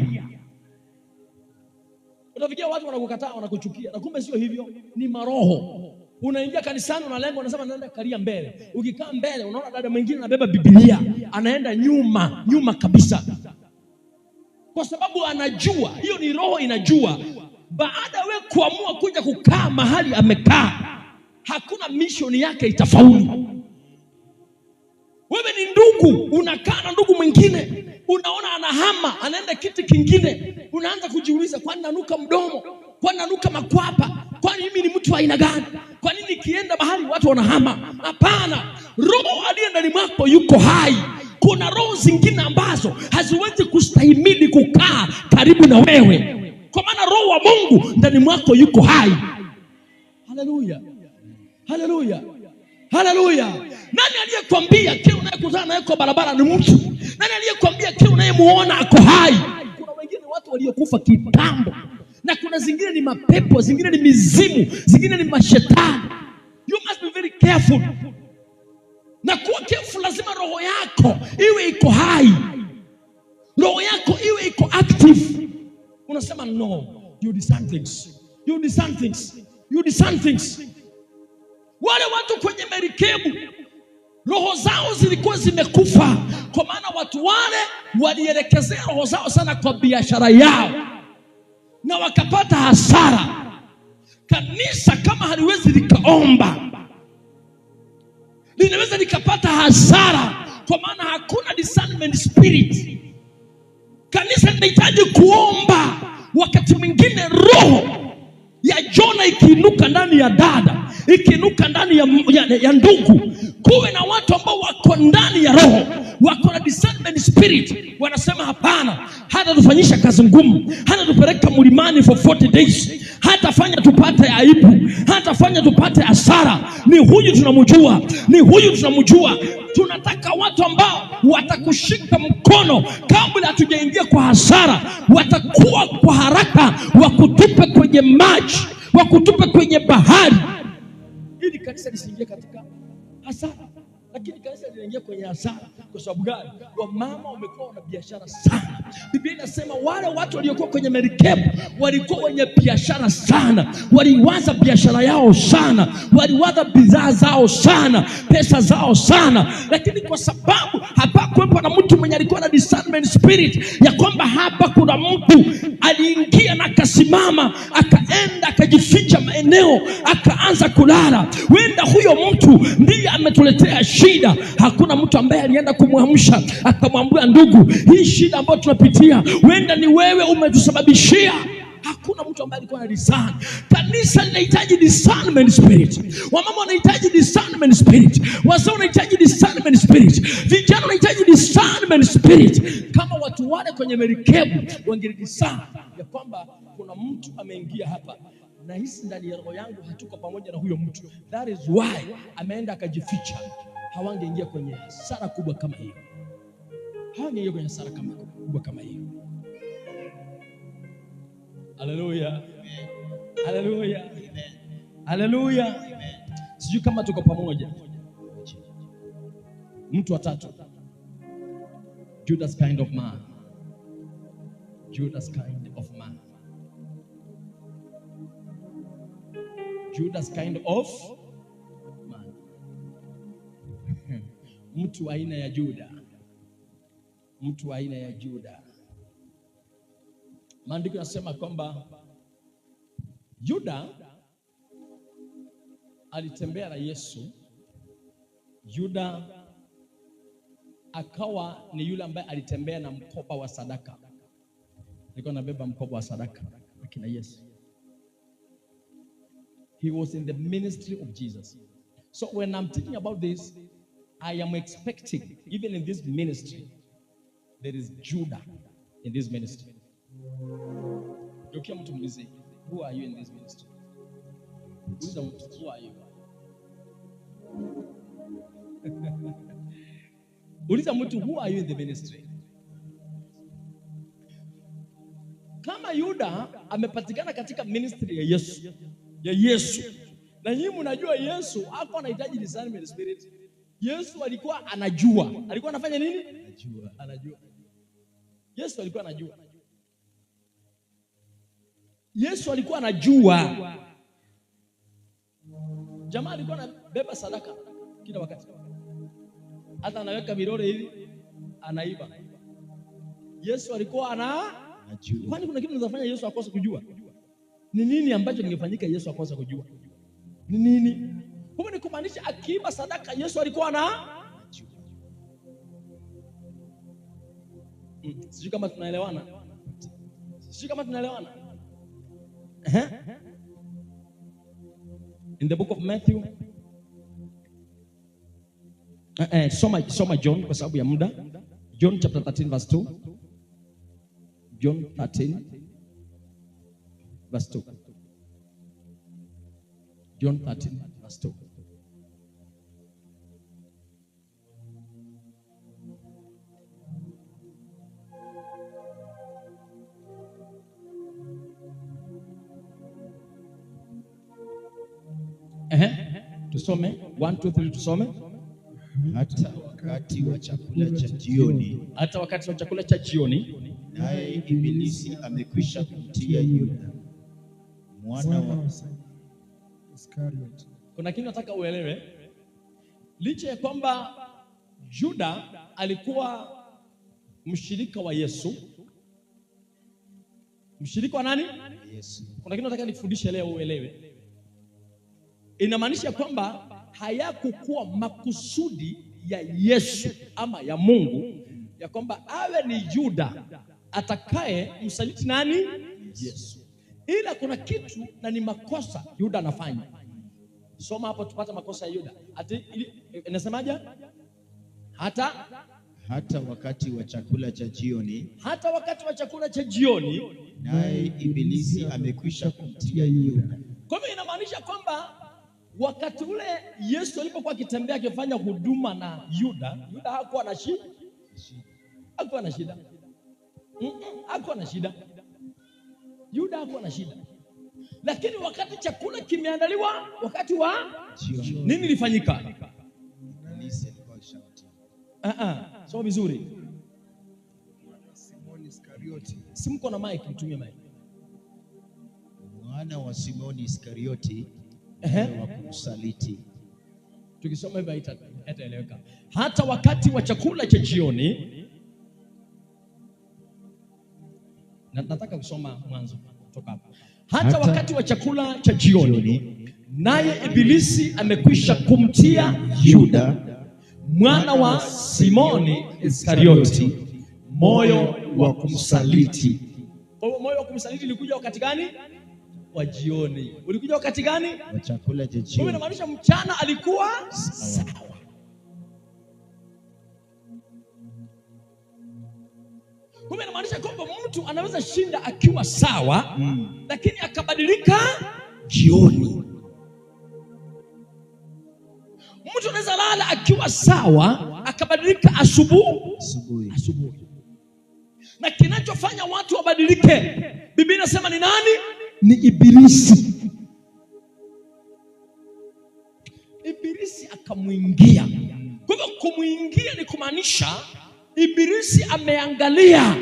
Utafikia watu wanakukataa, wanakuchukia, na kumbe sio hivyo, ni maroho. Unaingia kanisani unalenga, unasema naenda kalia mbele. Ukikaa mbele unaona dada mwingine anabeba Biblia, anaenda nyuma, nyuma kabisa. Kwa sababu anajua, hiyo ni roho inajua. Baada we kuamua kuja kukaa mahali amekaa, hakuna mission yake itafaulu. Wewe ni ndugu, unakaa na ndugu mwingine, unaona anahama, anaenda kiti kingine, unaanza kujiuliza, kwani nanuka mdomo? Kwani nanuka makwapa? Kwani mimi ni mtu wa aina gani? Kwa nini nikienda mahali watu wanahama? Hapana, roho aliye ndani mwako yuko hai. Kuna roho zingine ambazo haziwezi kustahimili kukaa karibu na wewe, kwa maana roho wa Mungu ndani mwako yuko hai. Haleluya, haleluya, haleluya. Nani aliyekwambia kile unayekutana naye kwa barabara ni mtu? Nani aliyekwambia kile unayemuona ako hai? Kuna wengine watu waliokufa kitambo, na kuna zingine ni mapepo, zingine ni mizimu, zingine ni mashetani. You must be very careful. Na kuwa careful, lazima roho yako iwe iko hai, roho yako iwe iko active. Unasema no, you discern things, you discern things, you discern things. Wale watu kwenye merikebu roho zao zilikuwa zimekufa, kwa maana watu wale walielekezea roho zao sana kwa biashara yao na wakapata hasara. Kanisa kama haliwezi likaomba, linaweza likapata hasara, kwa maana hakuna discernment spirit. Kanisa linahitaji kuomba. Wakati mwingine roho ya Jona ikiinuka ndani ya dada, ikiinuka ndani ya ndugu, kuwe na watu ambao wako ndani ya roho, wako na discernment spirit, wanasema hapana, hata tufanyisha kazi ngumu, hata tupeleka mlimani for 40 days, hatafanya tupate aibu, hatafanya tupate hasara. Ni huyu tunamjua, ni huyu tunamjua. Tunataka watu ambao watakushika mkono kabla hatujaingia kwa hasara, watakuwa kwa haraka wakutupe kwenye maji, wakutupe kwenye bahari, ili kanisa lisiingie katika hasara. Lakini kanisa linaingia kwenye hasara kwa sababu gani? Wamama wamekuwa wana biashara sana. Biblia inasema wale watu waliokuwa kwenye merikebu walikuwa wenye biashara sana, waliwaza biashara yao sana, waliwaza bidhaa zao sana, pesa zao sana. Lakini kwa sababu hapakuwepo na mtu mwenye alikuwa na discernment spirit ya kwamba hapa kuna mtu aliingia na akasimama, akaenda akajificha maeneo, akaanza kulala. Wenda huyo mtu ndiye ametuletea shida. Hakuna mtu ambaye alienda kumwamsha akamwambia, ndugu, hii shida ambayo tunapitia wenda ni wewe umetusababishia. Hakuna mtu ambaye alikuwa na discern. Kanisa linahitaji discernment spirit. Wamama wanahitaji discernment spirit. Wazee wanahitaji discernment spirit. Vijana wanahitaji discernment spirit. Kama watu wale kwenye merikebu wangediscern ya kwamba kuna mtu ameingia hapa, nahisi ndani ya roho yangu hatuko pamoja na huyo mtu, that is why ameenda akajificha, hawangeingia kwenye hasara kubwa kama hiyo. Hawangeingia kwenye hasara kubwa kama hiyo. Haleluya, haleluya, haleluya. Sijui kama tuko pamoja. Mtu wa tatu, Judas kind of man. Judas kind of man. Judas kind of man. Mtu aina ya Juda. Mtu aina ya Juda. Maandiko yanasema kwamba Yuda alitembea na Yesu. Yuda akawa ni yule ambaye alitembea na mkoba wa sadaka. Alikuwa anabeba mkoba wa sadaka akina Yesu. He was in the ministry of Jesus. So when I'm thinking about this, I am expecting, even in this ministry, there is Judah in this ministry. Geukia mtu muulize, who are you in this ministry? Uliza mtu, who are you? Uliza mtu, who are you in the ministry? Kama Yuda amepatikana katika ministry ya Yesu, ya Yesu. Na nyinyi mnajua Yesu hakuwa anahitaji discernment spirit. Yesu alikuwa anajua. Alikuwa anafanya nini? Anajua. Anajua. Yesu alikuwa anajua. Yesu alikuwa anajua. Jamaa alikuwa anabeba sadaka kila wakati. Hata anaweka vidole hivi anaiba. Yesu alikuwa anajua. Kwani kuna kitu unaweza fanya Yesu akose kujua? Ni nini ambacho kingefanyika Yesu akose kujua? Ni nini? Kwa ni kumaanisha akiiba sadaka Yesu alikuwa anajua. Sijui kama tunaelewana. Sijui kama tunaelewana. In the book of Matthew, soma John kwa sababu ya muda. John chapter 13 verse 2. John 13 verse 2. John 13 verse 2. Tusome 1 2 3 tusome. Hata wakati wa chakula cha jioni, hata wakati wa chakula cha jioni, naye Ibilisi amekwisha kumtia Yuda mwana wa Iskariot. Kuna kitu nataka uelewe. Licha ya kwamba Juda alikuwa mshirika wa Yesu, mshirika wa nani? Yesu. Kuna kitu nataka nikufundishe leo uelewe. Inamaanisha kwamba hayakukuwa makusudi ya Yesu ama ya Mungu ya kwamba awe ni Yuda atakaye msaliti nani? Yesu. Ila kuna kitu na ni makosa Yuda anafanya. Soma hapo tupate makosa ya Yuda. Ati inasemaje? Hata wakati wa chakula cha jioni, hata wakati wa chakula cha jioni, naye Ibilisi amekwisha kumtia Yuda. Kwa hivyo inamaanisha kwamba wakati ule Yesu alipokuwa akitembea akifanya huduma na Yuda, Yuda hakuwa na shida. Hakuwa na shida. Hakuwa na shida. Yuda hakuwa na shida. Lakini wakati chakula kimeandaliwa, wakati wa jioni, nini ilifanyika? Ibilisi alikuwa akishamtia. Soma vizuri. Simoni Iskarioti. Si mko na mic, mtumie mic. Mwana wa Simoni Iskarioti wa kumsaliti. Tukisoma hivi haitaeleweka. Hata wakati wa chakula cha jioni, nataka kusoma mwanzo kutoka hapa. Hata wakati wa chakula cha jioni, naye Ibilisi amekwisha kumtia Yuda mwana wa Simoni Iskarioti moyo wa kumsaliti. Kwa hiyo moyo wa kumsaliti ulikuja wakati gani? Wa jioni. Ulikuja wakati gani? Wa chakula cha jioni. Inamaanisha mchana alikuwa sawa. Kumbe inamaanisha kwamba mtu anaweza shinda akiwa sawa, lakini akabadilika jioni. Mtu anaweza lala akiwa sawa, akabadilika asubuhi. Asubuhi. Na kinachofanya watu wabadilike, Biblia inasema ni nani? Ni Ibilisi. Ibilisi akamuingia. Kwa Kwa hivyo kumuingia ni kumaanisha Ibilisi ameangalia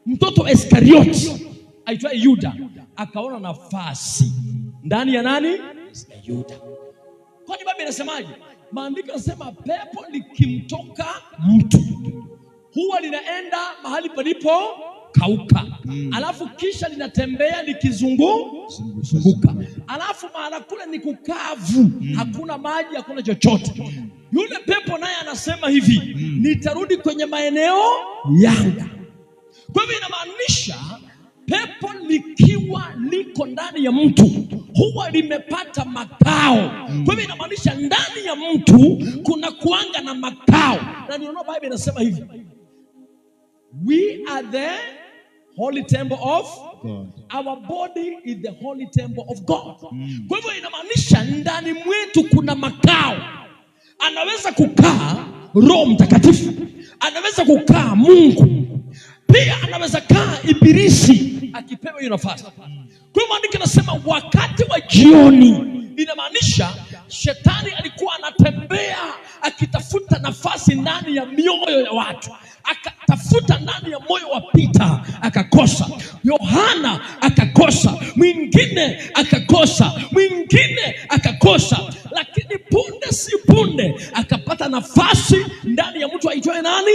mtoto Iskarioti aitwaye Yuda, akaona nafasi ndani ya nani? Ya Yuda. Kwani Biblia inasemaje? Maandiko yanasema pepo likimtoka mtu huwa linaenda mahali palipo kauka, alafu kisha linatembea likizunguka, alafu mahala kule ni kukavu, hakuna maji, hakuna chochote. Yule pepo naye anasema hivi, nitarudi kwenye maeneo yangu. Kwa hivyo inamaanisha pepo likiwa liko ndani ya mtu huwa limepata makao. Kwa hivyo inamaanisha ndani ya mtu kuna kuanga na makao, na ndio Biblia inasema hivi, we are the holy temple of God. Our body is the holy temple of God. Kwa hivyo inamaanisha ndani mwetu kuna makao. Anaweza kukaa Roho Mtakatifu, anaweza kukaa Mungu, pia anaweza kaa Ibilisi akipewa hiyo nafasi. Kwa hiyo maandiko yanasema wakati wa jioni, inamaanisha shetani alikuwa anatembea akitafuta nafasi ndani ya mioyo ya watu, akatafuta ndani ya moyo wa Peter akakosa, Yohana akakosa, mwingine akakosa, mwingine akakosa, lakini punde si punde akapata nafasi ndani ya mtu aitwaye nani?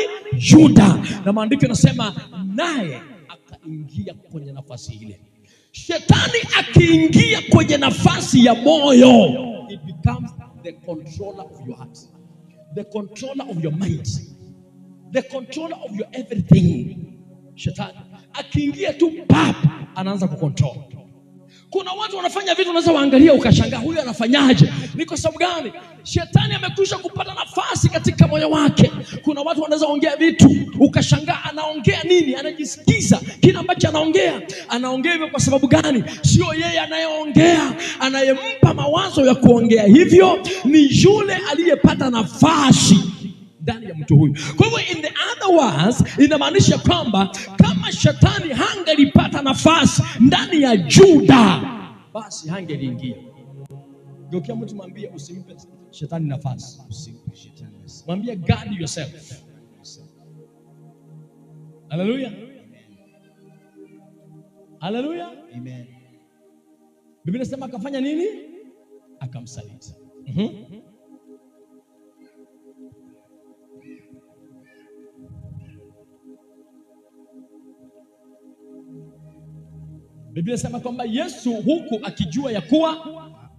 Yuda. Na maandiko yanasema naye akaingia kwenye nafasi ile. Shetani akiingia kwenye nafasi ya moyo, it becomes the controller of your heart, the controller of your mind, the controller of your everything. Shetani akiingia tu pap, anaanza kucontrol. Kuna watu wanafanya vitu, unaweza waangalia ukashangaa, huyu anafanyaje? Ni kwa sababu gani? Shetani amekwisha kupata nafasi katika moyo wake. Kuna watu wanaweza ongea vitu ukashangaa, anaongea nini? Anajisikiza kile ambacho anaongea. Anaongea hivyo kwa sababu gani? Sio yeye anayeongea, anayempa mawazo ya kuongea hivyo ni yule aliyepata nafasi ndani ya mtu huyu. Kwa hivyo in the other words, inamaanisha kwamba kama shetani hangelipata nafasi ndani ya Juda, basi hangeliingia. Geukia mtu mwambie, usimpe shetani nafasi. Usimpe shetani nafasi. Mwambie guard yourself. Haleluya, haleluya. Amen. Biblia inasema akafanya nini? Akamsaliti. Biblia inasema kwamba Yesu huku akijua ya kuwa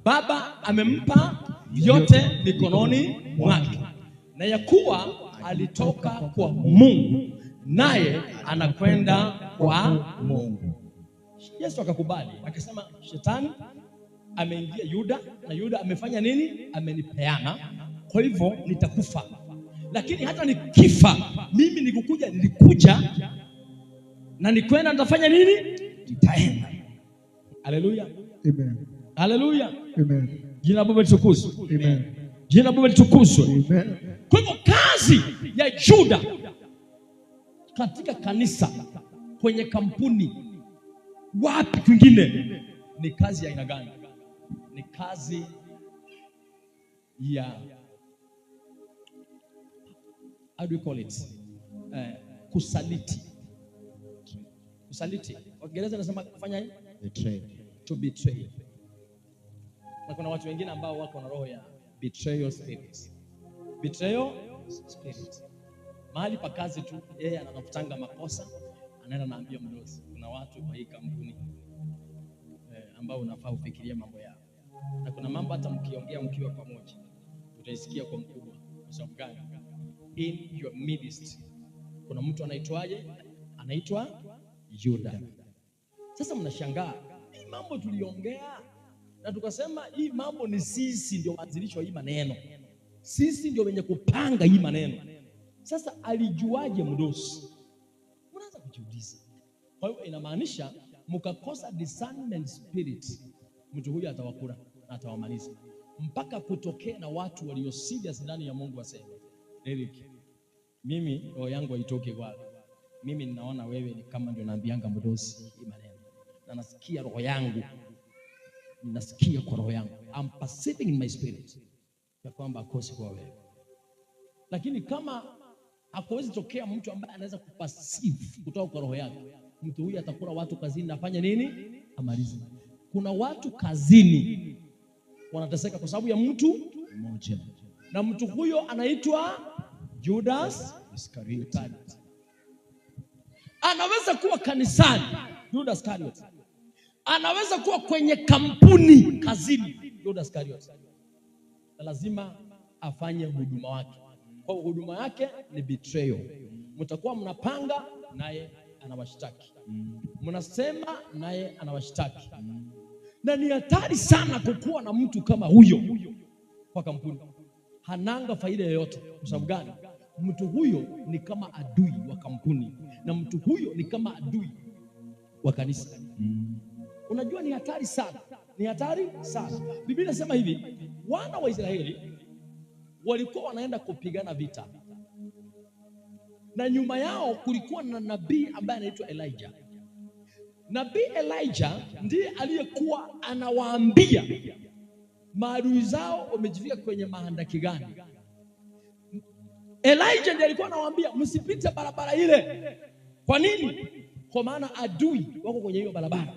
Baba amempa vyote mikononi mwake na ya kuwa alitoka kwa Mungu naye anakwenda kwa Mungu. Yesu akakubali, akasema shetani ameingia Yuda na Yuda amefanya nini? Amenipeana, kwa hivyo nitakufa, lakini hata nikifa mimi nikukuja, nilikuja na nikwenda, nitafanya nini? Nitaenda. Haleluya, Amen. haleluya. Amen. Jina la Baba litukuzwe, Amen. jina la Baba litukuzwe. Amen. Kwa hivyo kazi ya Juda katika kanisa, kwenye kampuni, wapi kwingine, ni kazi ya aina gani? Ni kazi ya how do you call it? Kusaliti. Kusaliti. Kwa Kiingereza nasema kufanya nini? Betray. To betray. Na kuna watu wengine ambao wako na roho ya betrayal spirit. Betrayal spirit. Mahali pa kazi tu yeye anatafutanga makosa, anaenda naambia mdosi, kuna watu kwa hii kampuni ambao unafaa ufikirie mambo yao. Na kuna mambo hata mkiongea mkiwa pamoja utaisikia kwa mkubwa. Kwa sababu gani? In your midst kuna mtu anaitwaje? Anaitwa Yuda. Sasa mnashangaa hii mambo tuliongea na tukasema hii mambo ni sisi ndio waanzilishi wa hii maneno, sisi ndio wenye kupanga hii maneno. Sasa alijuaje mdosi? Unaanza kujiuliza. Kwa hiyo inamaanisha mkakosa discernment spirit, mtu huyu atawakula na atawamaliza, mpaka kutokea na watu walio serious ndani ya Mungu waseme, Eric, mimi roho yangu haitoki kwako, mimi ninaona wewe ni kama ndio naambianga mdosi hii maneno, na nasikia roho yangu, nasikia kwa roho yangu, I'm perceiving in my spirit ya kwamba akosi kwa wewe. Lakini kama hakuwezi tokea mtu ambaye anaweza kuperceive kutoka kwa roho yake, mtu huyu atakula watu kazini, afanye nini? Amalize. Kuna watu kazini wanateseka kwa sababu ya mtu mmoja, na mtu huyo anaitwa Judas Iskarioti. Anaweza kuwa kanisani, Judas Iscariot. Anaweza kuwa kwenye kampuni kazini, Judas Iscariot. Na lazima afanye huduma wake. Kwa hiyo huduma yake ni betrayal. Mtakuwa mnapanga naye anawashtaki, mnasema naye anawashtaki. Na ni hatari sana kukuwa na mtu kama huyo kwa kampuni. Hananga faida yoyote. Kwa sababu gani? Mtu huyo ni kama adui wa kampuni, na mtu huyo ni kama adui wa kanisa. Unajua ni hatari sana, ni hatari sana. Biblia inasema hivi, wana wa Israeli walikuwa wanaenda kupigana vita, na nyuma yao kulikuwa na nabii ambaye anaitwa Elijah. Nabii Elijah ndiye aliyekuwa anawaambia maadui zao wamejifika kwenye mahandaki gani. Elijah ndiye alikuwa anawaambia msipite barabara ile. Kwa nini? Kwa maana adui wako kwenye hiyo barabara.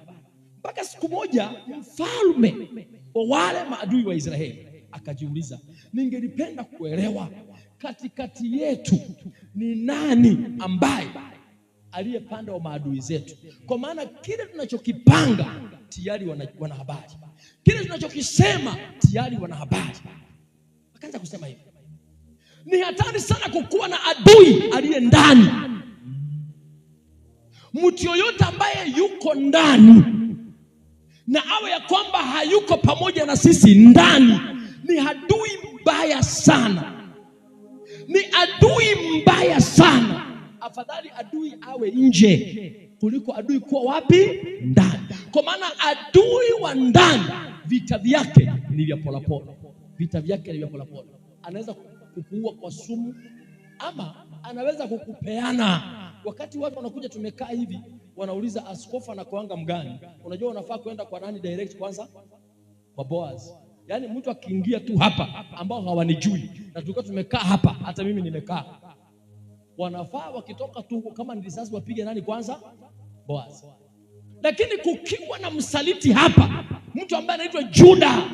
Mpaka siku moja mfalme wa wale maadui wa Israeli akajiuliza, ningelipenda kuelewa katikati yetu ni nani ambaye aliyepanda wa maadui zetu, kwa maana kile tunachokipanga tayari wana habari, kile tunachokisema tayari wana habari. Akaanza kusema hivi, ni hatari sana kukuwa na adui aliye ndani. Mtu yoyote ambaye yuko ndani na awe ya kwamba hayuko pamoja na sisi ndani, ni adui mbaya sana, ni adui mbaya sana. Afadhali adui awe nje kuliko adui kuwa wapi? Ndani. Kwa maana adui wa ndani vita vyake ni vya polepole, vita vyake ni vya polepole. Anaweza kukuua kwa sumu, ama anaweza kukupeana. Wakati watu wanakuja tumekaa hivi, wanauliza askofu anakuanga mgani? Unajua unafaa kwenda kwa nani direct kwanza? Kwa Boaz. Yaani mtu akiingia tu hapa ambao hawanijui na tulikuwa tumekaa hapa, hata mimi nimekaa, wanafaa wakitoka tu kama ni risasi wapige nani kwanza? Boaz. Lakini kukiwa na msaliti hapa, mtu ambaye anaitwa Juda,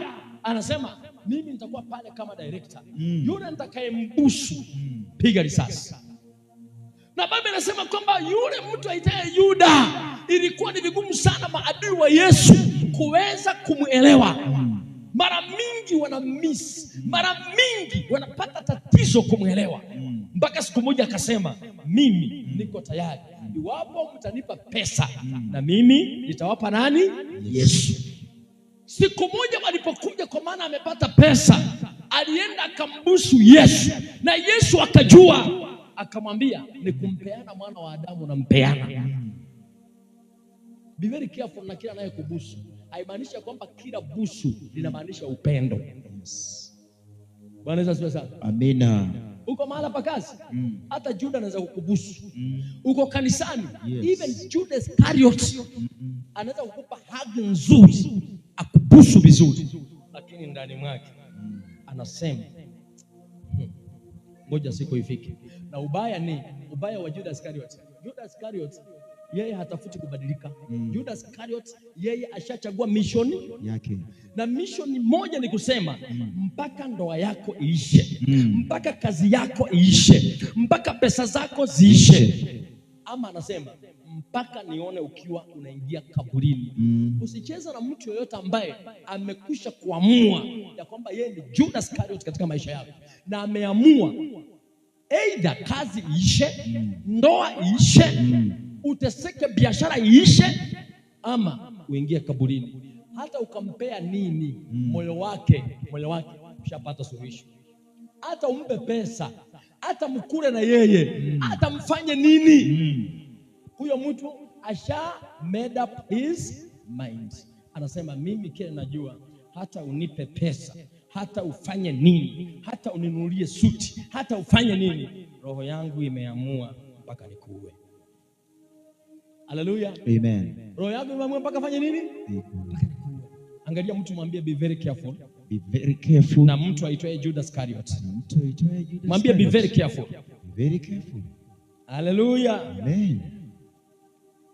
anasema mimi nitakuwa pale kama director. Yule nitakayembusu piga risasi. Na Biblia inasema kwamba yule mtu aitaye Yuda, ilikuwa ni vigumu sana maadui wa Yesu kuweza kumuelewa. Mara mingi wana miss, mara mingi wanapata tatizo kumuelewa. Mpaka siku moja akasema, mimi niko tayari, iwapo mtanipa pesa na mimi nitawapa nani? Yesu. Siku moja walipokuja, kwa maana amepata pesa, alienda akambusu Yesu, na Yesu akajua, akamwambia ni kumpeana mwana wa Adamu nampeana. Be very careful na kila anayekubusu. Haimaanishi kwamba kila busu linamaanisha upendo. Yes. Bwana Yesu asifiwe sana. Amina. Uko mahala pa kazi, hata Juda anaweza kukubusu. Uko kanisani, Yes. even Judas Iscariot anaweza kukupa hug nzuri, akubusu vizuri, lakini ndani mwake anasema ngoja siku ifike. Na ubaya ni ubaya wa Judas Iscariot. Judas Iscariot yeye hatafuti kubadilika. Judas Iscariot yeye ashachagua mission yake. Na mission moja ni kusema mpaka ndoa yako iishe, mpaka kazi yako iishe, mpaka pesa zako ziishe, ama anasema mpaka nione ukiwa unaingia kaburini. Usicheze na mtu yoyote ambaye amekwisha kuamua ya kwamba yeye ni Judas Iscariot katika maisha yako, na ameamua either kazi iishe, ndoa iishe, uteseke, biashara iishe, ama uingie kaburini. Hata ukampea nini, moyo wake ushapata suluhisho. Hata umpe pesa, hata mkule na yeye, hata mfanye nini, huyo mtu asha made up his mind. Anasema mimi kile najua, hata unipe pesa, hata ufanye nini, hata uninunulie suti, hata ufanye nini, roho yangu imeamua mpaka nikuue. Haleluya. Amen. Roho yangu imeamua mpaka fanye nini? Mpaka nikuue. Angalia mtu mwambie, be very careful Be very careful. Na mtu aitwaye Judas Iscariot. Na mtu aitwaye Judas Mwambie be very Iscariot. careful. Be very careful. Haleluya. Amen.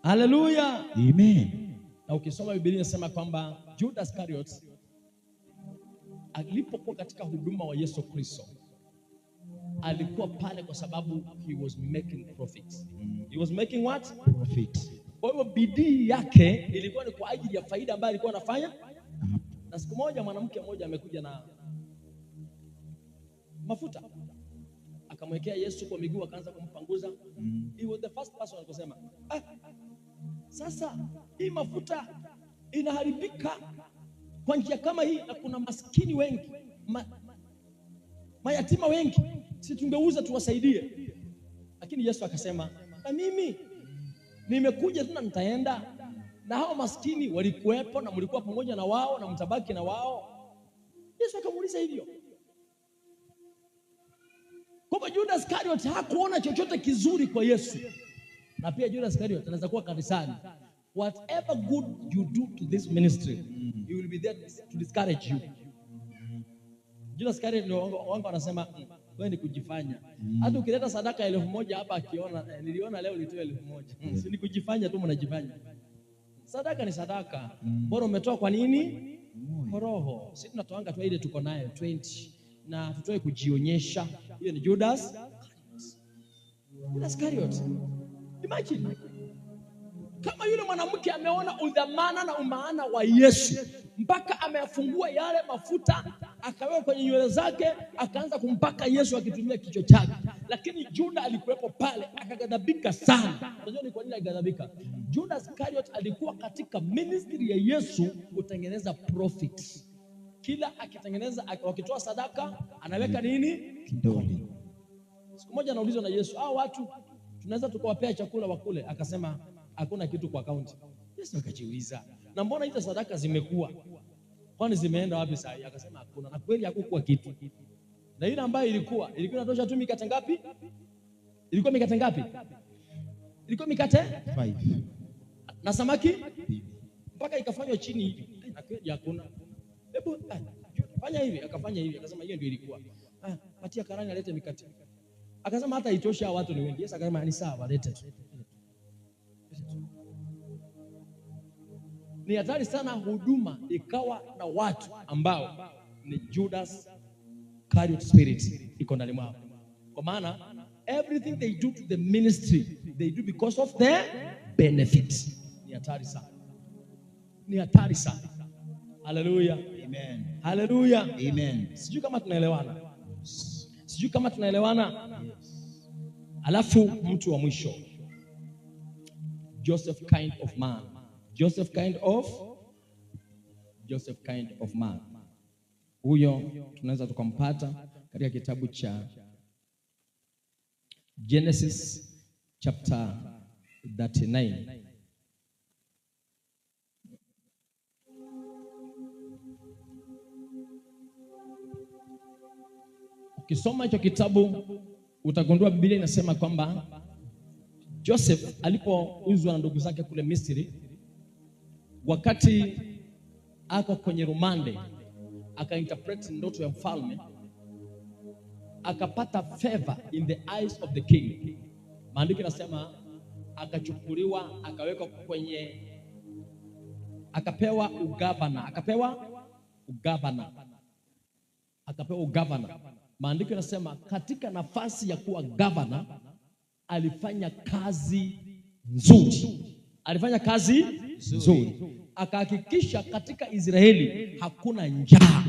Haleluya. Amen. Na ukisoma Biblia inasema kwamba Judas Iscariot alipokuwa katika huduma wa Yesu Kristo alikuwa pale kwa sababu he was making profit. He was making what? Profit. Kwa hivyo bidii yake ilikuwa ni kwa ajili ya faida ambayo alikuwa anafanya. Na siku moja mwanamke mmoja amekuja na mafuta akamwekea Yesu kwa miguu, akaanza kumpanguza. He was the first person kusema, ah, sasa hii mafuta inaharibika kwa njia kama hii, na kuna maskini wengi, mayatima wengi, si tungeuza tuwasaidie? Lakini Yesu akasema, na mimi nimekuja tu na nitaenda, na hao maskini walikuwepo na mlikuwa pamoja na wao na mtabaki na wao. Yesu akamuuliza hivyo. Kwa hivyo Judas Iscariot hakuona chochote kizuri kwa Yesu. Na pia Judas Iscariot anaweza kuwa kanisani. Whatever good you do to this ministry, he will be there to discourage you. Judas Iscariot ndio wangu wanasema, wewe ni kujifanya. Hata ukileta sadaka 1000 hapa akiona, niliona leo nitoe 1000. Si ni kujifanya tu mnajifanya. Sadaka ni sadaka. Bora umetoa kwa nini? Kwa roho. Sisi tunatoanga tu ile tuko nayo 20 na tutoe kujionyesha. Hiyo ni Judas. Judas Iscariot. Imagine. Kama yule mwanamke ameona udhamana na umaana wa Yesu mpaka ameyafungua yale mafuta akaweka kwenye nywele zake akaanza kumpaka Yesu akitumia kichwa chake. Lakini Juda alikuwepo pale akaghadhabika sana. Unajua ni kwa nini alighadhabika? Judas Iscariot alikuwa katika ministry ya Yesu kutengeneza profit. Kila akitengeneza, wakitoa sadaka anaweka nini? Kidole. Siku moja anaulizwa na Yesu, hao watu tunaweza tukawapea chakula wakule? Akasema hakuna kitu kwa akaunti. Yesu akajiuliza, na mbona hizo sadaka zimekuwa? Kwani zimeenda wapi sasa? Akasema hakuna. Na kweli hakukuwa kitu. Na ile ambayo ilikuwa inatosha tu mikate ngapi? Ilikuwa mikate ngapi? Ilikuwa mikate 5. Na samaki mpaka ikafanywa chini hivi. Na kweli hakuna. Hebu fanya hivi, akafanya hivi, akasema hiyo ndio ilikuwa. Patia karani alete mikate. Akasema hata itosha, watu ni wengi. Yesu akasema ni sawa, lete tu. Ni hatari sana huduma ikawa na watu ambao ni Judas Iscariot spirit iko ndani mwao. Kwa maana everything they do to the ministry they do because of their benefit. Ni hatari sana. Ni hatari sana. Hallelujah. Amen. Hallelujah. Amen. Sijui kama tunaelewana. Sijui kama tunaelewana. Alafu mtu wa mwisho, Joseph kind of man. Joseph kind of man. Huyo tunaweza tukampata katika kitabu cha Genesis chapter 39. Ukisoma hicho kitabu utagundua Biblia inasema kwamba Joseph alipouzwa na ndugu zake kule Misri, wakati ako kwenye rumande, akainterpret ndoto ya mfalme, akapata favor in the eyes of the king. Maandiko yanasema akachukuliwa, akawekwa kwenye, akapewa ugavana, akapewa ugavana, akapewa ugavana. Maandiko yanasema katika nafasi ya kuwa gavana alifanya kazi nzuri. Alifanya kazi nzuri. Akahakikisha katika Israeli hakuna njaa.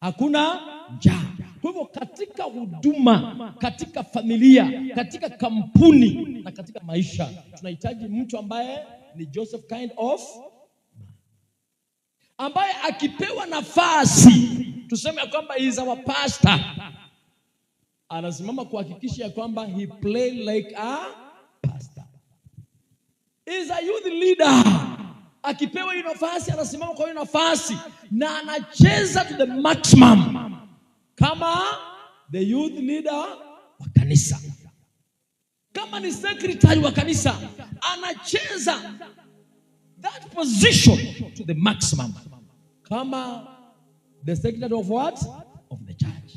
Hakuna njaa. Kwa hivyo katika huduma, katika familia, katika kampuni na katika maisha tunahitaji mtu ambaye ni Joseph kind of, ambaye akipewa nafasi, tuseme kwamba he is our pastor, anasimama kuhakikisha kwamba he play like a pastor. He is a youth leader. Akipewa hiyo nafasi anasimama kwa hiyo nafasi na anacheza to the maximum kama the youth leader wa kanisa. Kama ni secretary wa kanisa anacheza that position to the maximum kama The secretary of what? Of the church.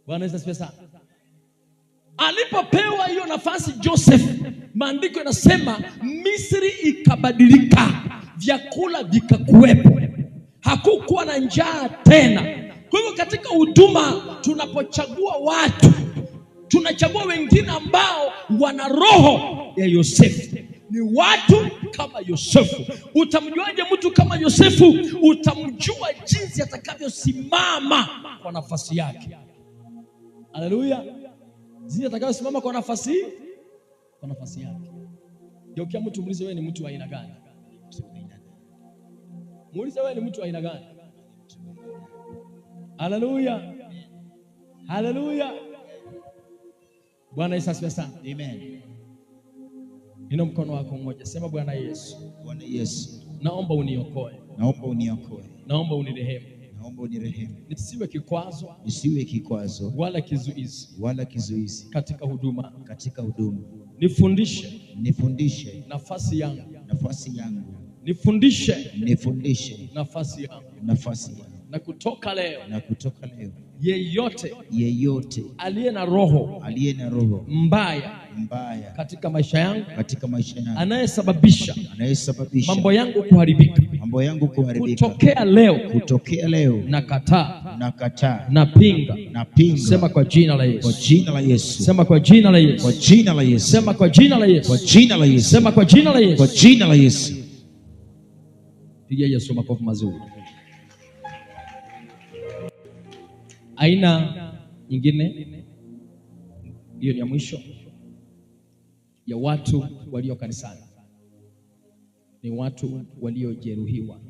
Bwana Yesu asifiwe sana. Alipopewa hiyo nafasi Joseph, maandiko yanasema Misri ikabadilika, vyakula vikakuwepo, hakukuwa na njaa tena. Kwa hivyo katika huduma tunapochagua watu, tunachagua wengine ambao wana roho ya Yosefu. Ni watu kama Yosefu. Utamjuaje mtu kama Yosefu? Utamjua jinsi atakavyosimama kwa nafasi yake. Haleluya! Jinsi atakavyosimama kwa nafasi yake. Geukia mtu muulize, wewe ni mtu wa aina gani? Muulize, wewe ni mtu wa aina gani? Haleluya! Haleluya! Bwana Yesu asifiwe sana. Amen. Inua mkono wako mmoja, sema Bwana Yesu, Bwana Yesu, naomba uniokoe, naomba uniokoe, naomba unirehemu, naomba unirehemu, nisiwe kikwazo, nisiwe kikwazo wala kizuizi, wala kizuizi katika huduma, katika huduma. Nifundishe, nifundishe nafasi yangu, nafasi yangu, nifundishe, nifundishe nafasi yangu, nafasi yangu. Na kutoka leo, na kutoka leo, yeyote, yeyote aliye na roho, aliye na roho mbaya, mbaya katika maisha yangu, katika maisha yangu, anayesababisha, anayesababisha mambo yangu kuharibika, mambo yangu kuharibika, kutokea leo, kutokea leo, nakataa, nakataa, napinga, napinga. Sema kwa jina la Yesu, kwa jina la Yesu, sema kwa jina la Yesu, kwa jina la Yesu, sema kwa jina la Yesu, kwa jina la Yesu, sema kwa jina la Yesu, kwa jina la Yesu. Pigia Yesu makofi mazuri. Aina nyingine, hiyo ni ya mwisho, ya watu walio kanisani, ni watu waliojeruhiwa.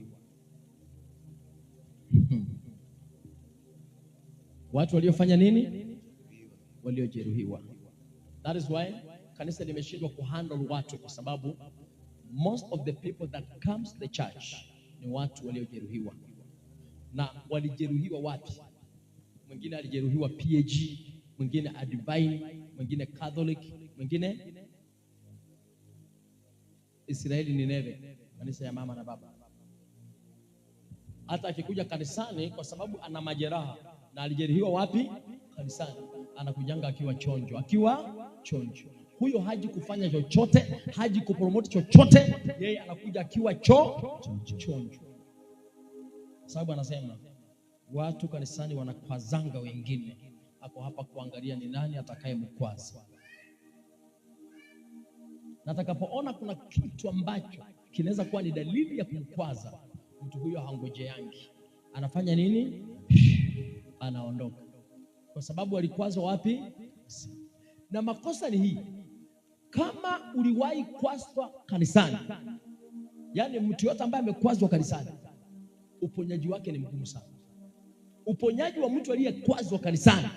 Watu waliofanya nini? Waliojeruhiwa. That is why kanisa limeshindwa kuhandle watu, kwa sababu most of the people that comes to the church ni watu waliojeruhiwa. Na walijeruhiwa wapi? Mwingine alijeruhiwa PAG, mwingine Advine, mwingine Catholic, mwingine Israeli Nineve, kanisa ya mama na baba. Hata akikuja kanisani, kwa sababu ana majeraha na alijeruhiwa wapi? Kanisani. Anakujanga akiwa chonjo, akiwa chonjo. Huyo haji kufanya chochote, haji kupromote chochote, yeye anakuja akiwa chonjo. Sababu anasema watu kanisani wanakwazanga wengine, ako hapa kuangalia ni nani atakayemkwaza. Na atakapoona kuna kitu ambacho kinaweza kuwa ni dalili ya kumkwaza, mtu huyo hangojeangi. Anafanya nini? Anaondoka. Kwa sababu alikwazwa wapi? Na makosa ni hii. Kama uliwahi kwazwa kanisani, yani mtu yote ambaye amekwazwa kanisani, uponyaji wake ni mgumu sana. Uponyaji wa mtu aliyekwazwa kanisani,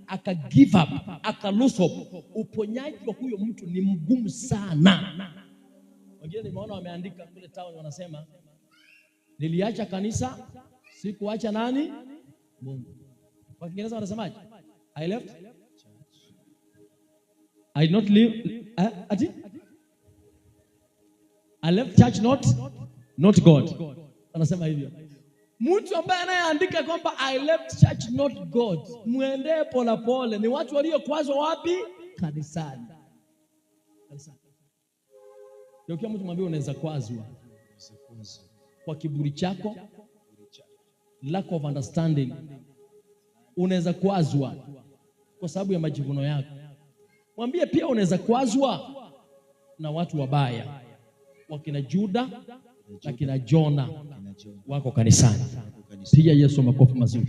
aka give up, aka lose hope, uponyaji wa huyo mtu ni mgumu sana. Wengine nimeona wameandika kule town, wanasema niliacha kanisa, sikuacha nani? Mungu. Kwa Kiingereza wanasemaje? I left, I did not leave, ati? I left church not God. Wanasema hivyo. Mtu ambaye anayeandika kwamba I left church not God, muendee pole pole, ni watu waliokwazwa wapi? Kanisani. Kanisani. Ukiwa mtu mwambie unaweza kwazwa kwa kiburi chako, lack of understanding. Unaweza kwazwa kwa sababu ya majivuno yako. Mwambie pia unaweza kwazwa na watu wabaya, wakina Juda na kina Jona wako kanisani. Piga Yesu makofi mazuri.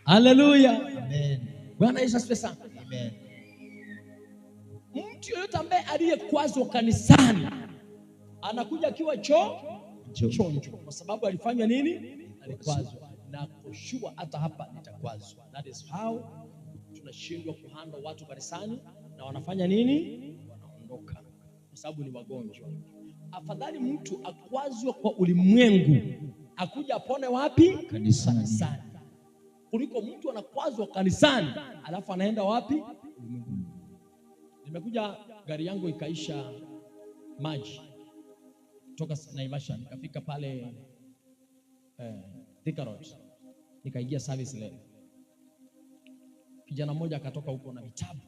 Haleluya. Amen. Bwana Yesu asifiwe sana. Amen. Mtu yeyote ambaye aliyekwazwa kanisani anakuja akiwa chonjo, kwa sababu alifanya nini? Alikwazwa. Na kushua hata hapa nitakwazwa. That is how tunashindwa kuhandle watu kanisani, na wanafanya nini? Wanaondoka kwa sababu ni wagonjwa. Afadhali mtu akwazwe kwa ulimwengu akuja apone wapi? Kanisani. Kanisani. Kuliko mtu anakwazwa kanisani alafu anaenda wapi? Ulimwenguni. Nimekuja gari yangu ikaisha maji. Toka Naivasha nikafika pale Thika Road, nikaingia service lane. Kijana mmoja akatoka huko na vitabu,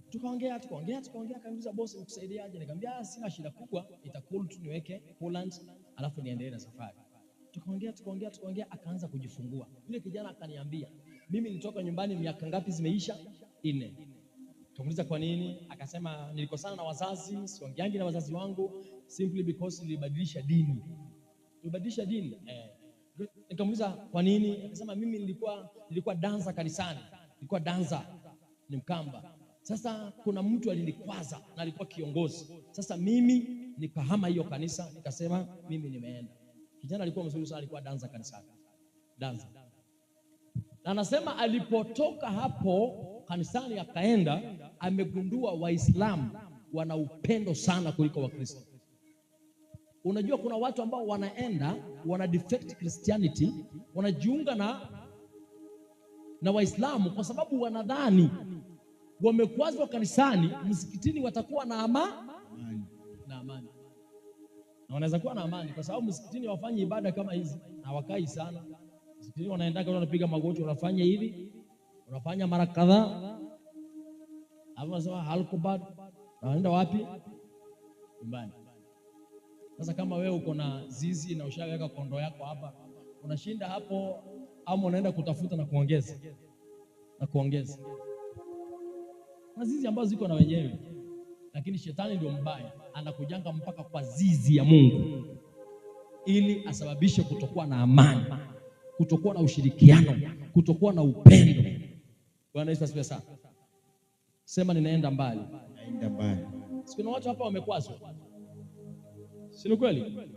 tukaongea tukaongea tukaongea, akaniuliza boss, nikusaidiaje? Nikamwambia sina shida kubwa, itakul tu niweke coolant alafu niendelee na safari. Tukaongea tukaongea tukaongea, akaanza kujifungua. Yule kijana akaniambia, mimi nitoka nyumbani miaka ngapi zimeisha? 4. Tukamuuliza kwa nini? Akasema nilikosana na wazazi, siongeangi na wazazi wangu simply because nilibadilisha dini. Nilibadilisha dini. Nikamuuliza kwa nini? Akasema mimi nilikuwa dansa kanisani. Nilikuwa dansa, ni Mkamba. Sasa kuna mtu alinikwaza na alikuwa kiongozi. Sasa mimi nikahama hiyo kanisa, nikasema mimi nimeenda. Kijana alikuwa mzuri sana, alikuwa dansa kanisani. Dansa. Na anasema alipotoka hapo kanisani akaenda, amegundua Waislamu wana upendo sana kuliko Wakristo. Unajua kuna watu ambao wanaenda, wana defect Christianity, wanajiunga na Waislamu kwa sababu wanadhani wamekwazwa kanisani, msikitini watakuwa na amani. Na amani. Na wanaweza kuwa na amani kwa sababu msikitini hawafanyi ibada kama hizi, hawakai sana. Msikitini wanaenda kwa wanapiga magoti, wanafanya hivi, wanafanya mara kadhaa. Hapo wanasema halkubad, wanaenda wapi? Nyumbani. Sasa kama wewe uko na zizi na ushaweka kondoo yako hapa, unashinda hapo ama unaenda kutafuta na kuongeza? Na kuongeza. Na zizi ambazo ziko na wenyewe. Lakini shetani ndio mbaya, anakujanga mpaka kwa zizi ya Mungu ili asababishe kutokuwa na amani, kutokuwa na ushirikiano, kutokuwa na upendo. Bwana Yesu asifiwe sana. Sema ninaenda mbali. Naenda mbali. Kuna watu hapa wamekwazwa. Si ni kweli?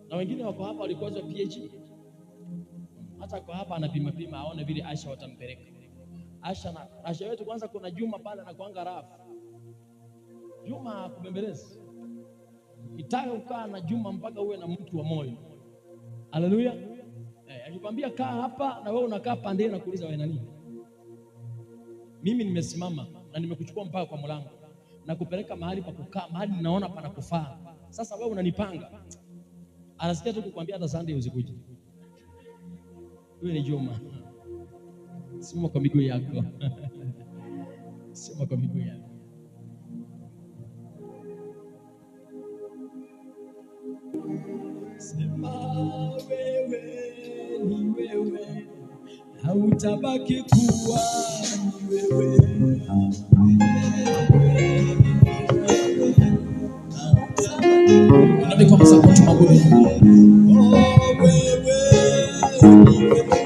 Na wengine wako hapa walikwazwa PhD. Hata kwa hapa anapima pima aone vile Asha watampeleka. Asha na Asha wetu kwanza, kuna Juma pale anakuanga rafu. Juma kubembeleza. Ukitaka kukaa na Juma mpaka uwe na mtu wa moyo. Haleluya. Akikwambia kaa hapa na wewe unakaa pande na kuuliza wewe nani? Mimi nimesimama na nimekuchukua mpaka kwa mlango na kupeleka mahali pa kukaa, mahali ninaona panakufaa. Sasa wewe unanipanga. Anasikia tu kukwambia hata Sunday usikuje. Wewe ni Juma. Simama kwa miguu yako. Simama kwa miguu yako. Sema wewe ni wewe, hautabaki kuwa ni wewe. Unabikwa msako tumaguru. Oh, wewe ni wewe,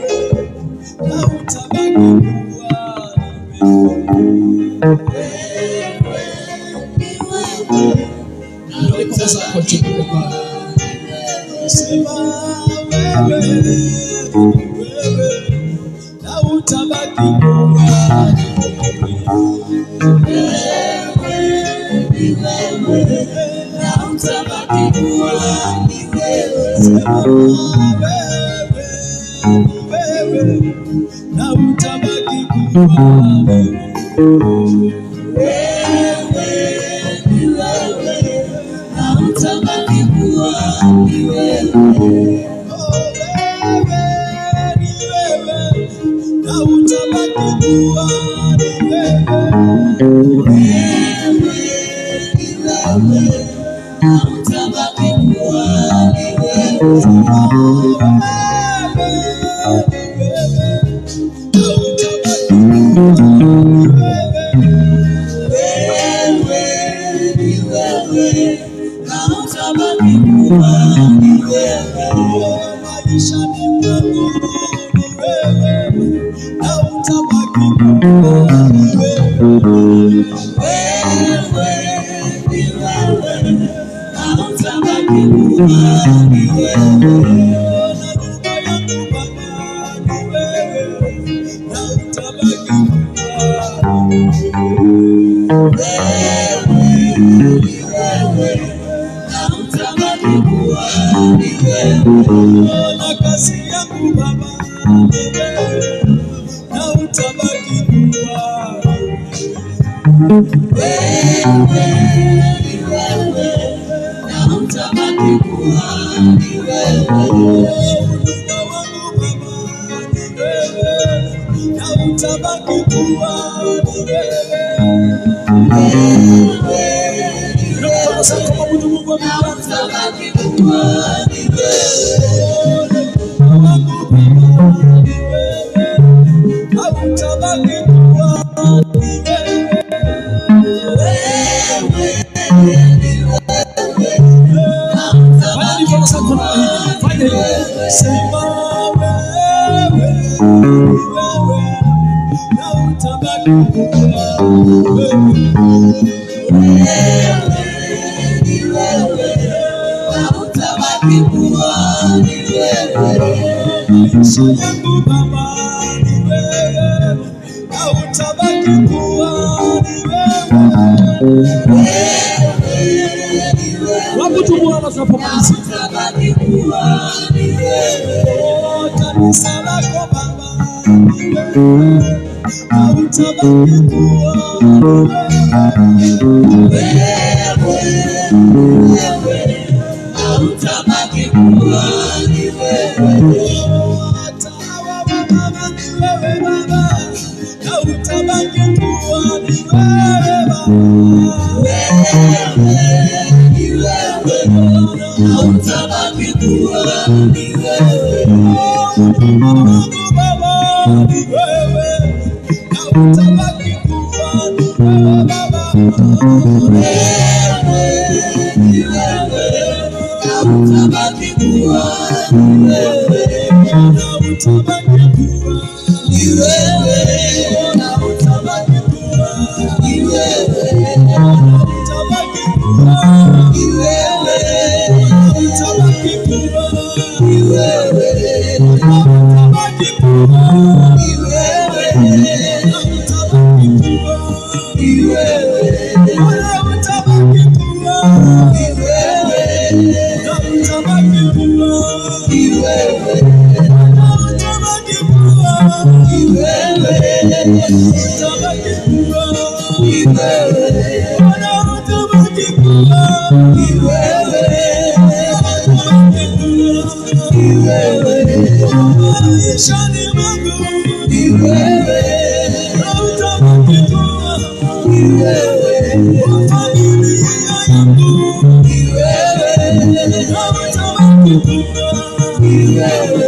hautabaki kuwa ni wewe. Wewe ni wewe, hautabaki kuwa ni wewe. Sema wewe ni wewe, hautabaki kuwa ni wewe. Wewe ni wewe, hautabaki kuwa ni wewe. Sema wewe ni wewe, hautabaki kuwa ni wewe. Wewe ni wewe, hautabaki kuwa ni wewe. Oh, wewe ni wewe, hautabaki kuwa ni wewe. Wewe ni wewe, hautabaki kuwa ni wewe. Wewe ni wewe, hautabaki kuwa ni wewe. Wewe ni wewe, hautabaki kuwa ni wewe. Maishani mwangu ni wewe, hautabaki kuwa ni wewe. Wewe ni wewe, hautabaki kuwa ni wewe. Na nyumba yangu Baba ni wewe, hautabaki kuwa ni wewe. Wewe ni wewe, hautabaki kuwa ni wewe. Na kazi yangu Baba ni wewe, hautabaki kuwa ni wewe. Wewe ni wewe, ni wewe. Huduma wangu Baba ni wewe, na utabaki kuwa ni wewe. Wewe ni wewe, na utabaki kuwa ni wewe. Huduma wangu Baba ni wewe, na utabaki kuwa ni wewe. Wewe ni wewe, na utabaki kuwa ni wewe. Sema wewe ni wewe, na utabaki kuwa wewe. Wewe ni wewe, na utabaki kuwa ni wewe. Maisha yangu Baba ni wewe, na utabaki kuwa ni wewe. Wewe ni wewe, Wabudu Bwana na tunapomalizia. utabaki kuwa ni wewe. Kanisa lako Baba ni wewe, na utabaki kuwa ni wewe. Wewe ni wewe, na utabaki kuwa ni wewe. Hata hawa baba ni wewe Baba, na utabaki kuwa ni wewe Baba. Wewe ni wewe, na utabaki kuwa ni wewe. Huduma wangu Baba ni wewe, na utabaki kuwa ni wewe Baba. Wewe ni wewe, na utabaki kuwa ni wewe. Na utabaki kuwa ni wewe, na utabaki kuwa ni wewe. Na utabaki kuwa ni wewe, na utabaki kuwa ni wewe. Na utabaki kuwa ni wewe, na utabaki kuwa ni wewe. Na utabaki kuwa ni wewe, na utabaki kuwa ni wewe. Na utabaki kuwa ni wewe, utabaki kuwa ni wewe. Na utabaki kuwa ni wewe, utabaki kuwa ni wewe. Maishani mwangu ni wewe, na utabaki kuwa ni wewe. Familia yangu ni wewe, na utabaki kuwa ni wewe.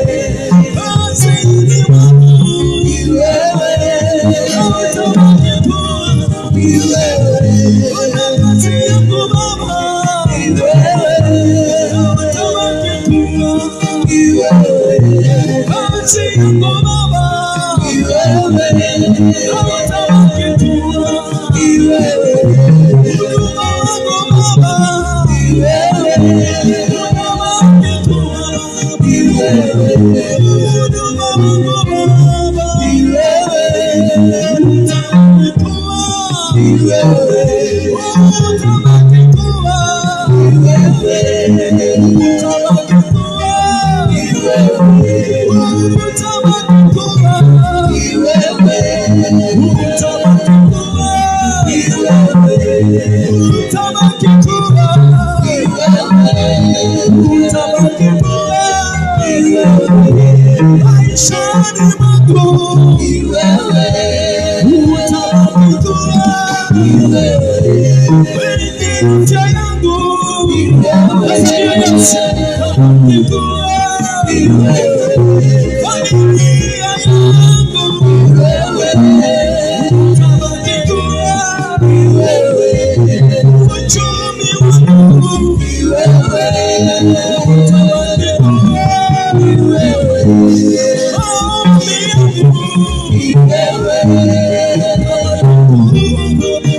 Kazini mwangu ni wewe, na utabaki kuwa ni wewe. Kuna kazi yangu Baba ni wewe, na utabaki kuwa ni wewe. Kazi yangu Baba ni wewe, na utabaki kuwa ni wewe. Huduma wangu Baba ni wewe, utabaki kuwa ni wewe. Huduma wangu Baba ni wewe, utabaki kuwa ni wewe. Utabaki kuwa ni wewe, utabaki kuwa ni wewe. Utabaki kuwa ni wewe, utabaki kuwa ni wewe. Utabaki kuwa ni wewe, utabaki kuwa ni wewe. Maishani mwangu ni wewe, utabaki kuwa ni wewe. Wewe ni afya yangu ni wewe, utabaki kuwa ni wewe. Familia yangu ni wewe, utabaki kuwa ni wewe. Uchumi wangu ni wewe, utabaki kuwa ni wewe. Maombi yangu ni wewe,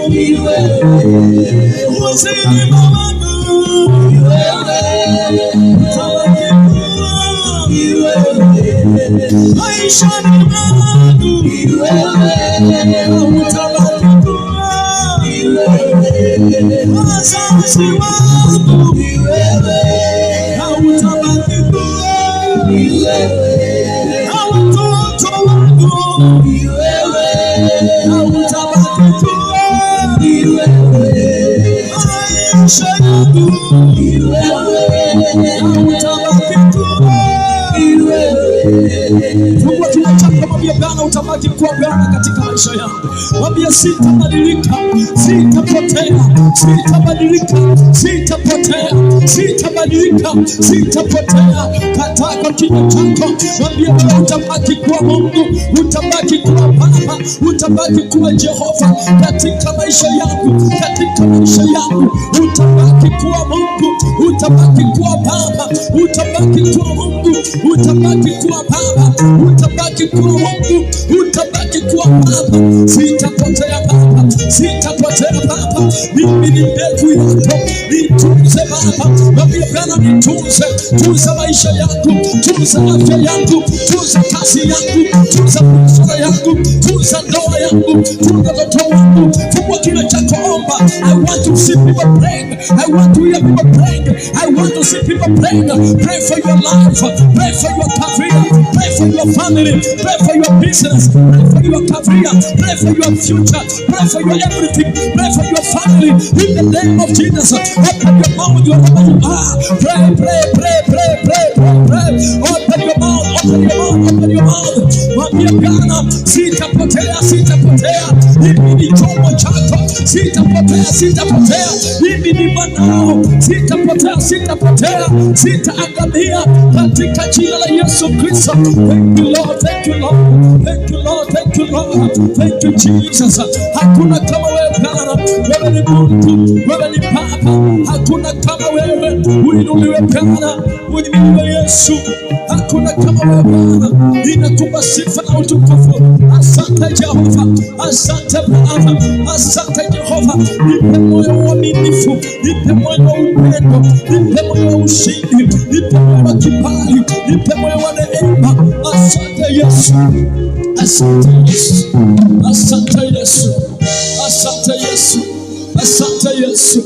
ni wewe. Uzima wangu ni wewe, utabaki kuwa ni wewe. Maishani mwangu ni wewe, utabaki kuwa ni wewe. Wazazi wangu ni wewe, utabaki kuwa ni wewe. Na watoto wangu ni wewe, utabaki kuwa ni wewe. Maisha yangu ni wewe, Utabaki kuwa ni wewe. Fungua kinywa chako, mwambie Bwana, utabaki kuwa Bwana katika maisha yangu. Mwambie sitabadilika, sitapotea, sitabadilika, sitapotea, sitabadilika, sitapotea. Kataa kwa kinywa chako, mwambie Bwana, utabaki kuwa Mungu, utabaki kuwa Baba, utabaki kuwa Jehova katika maisha yangu, katika maisha yangu utabaki kuwa Mungu, utabaki kuwa Baba, utabaki kuwa Mungu, utabaki kuwa Baba, utabaki kuwa Mungu, utabaki kuwa Baba. Sitapotea Baba, sitapotea Baba, mimi ni mbegu yako, nitunze Baba. Mwambie Bwana, nitunze, tunza maisha yangu, tunza afya yangu, tunza kazi yangu, tunza biashara yangu, tunza ndoa yangu, tunza watoto wangu. Fungua kinywa chako, omba. I want to see people praying. I want to hear people praying. I want to see people praying. Pray for your life. Pray for your career. Pray for your family. Pray for your business. Pray for your career. Pray for your future. Pray for your everything. Pray for your family. In the name of Jesus. Open your mouth wherever you are. Pray, pray, pray, pray, pray, pray, pray. Open your mouth. Open your mouth. Open your mouth. Mwambie Bwana, sitapotea, sitapotea. Mimi ni chombo chako. Sitapotea, sitapotea. Mimi ni mwanao. Sitapotea, sitapotea. Sitaangamia katika jina la Yesu Kristo. Thank you Lord, thank you Lord. Thank you Lord, thank you Lord. Thank you Jesus. Hakuna kama wewe Bwana. Wewe ni Mungu, wewe ni Baba. Hakuna kama wewe. Uinuliwe Bwana, uinuliwe Yesu. Hakuna kama wewe Bwana. Ninakupa sifa na utukufu. Asante Jehova, asante Baba, asante Jehova. Nipe moyo wa uaminifu, nipe moyo wa upendo, nipe moyo wa ushindi, nipe moyo wa kibali, nipe moyo wa neema. Asante Yesu, asante Yesu, asante Yesu, asante Yesu, asante Yesu,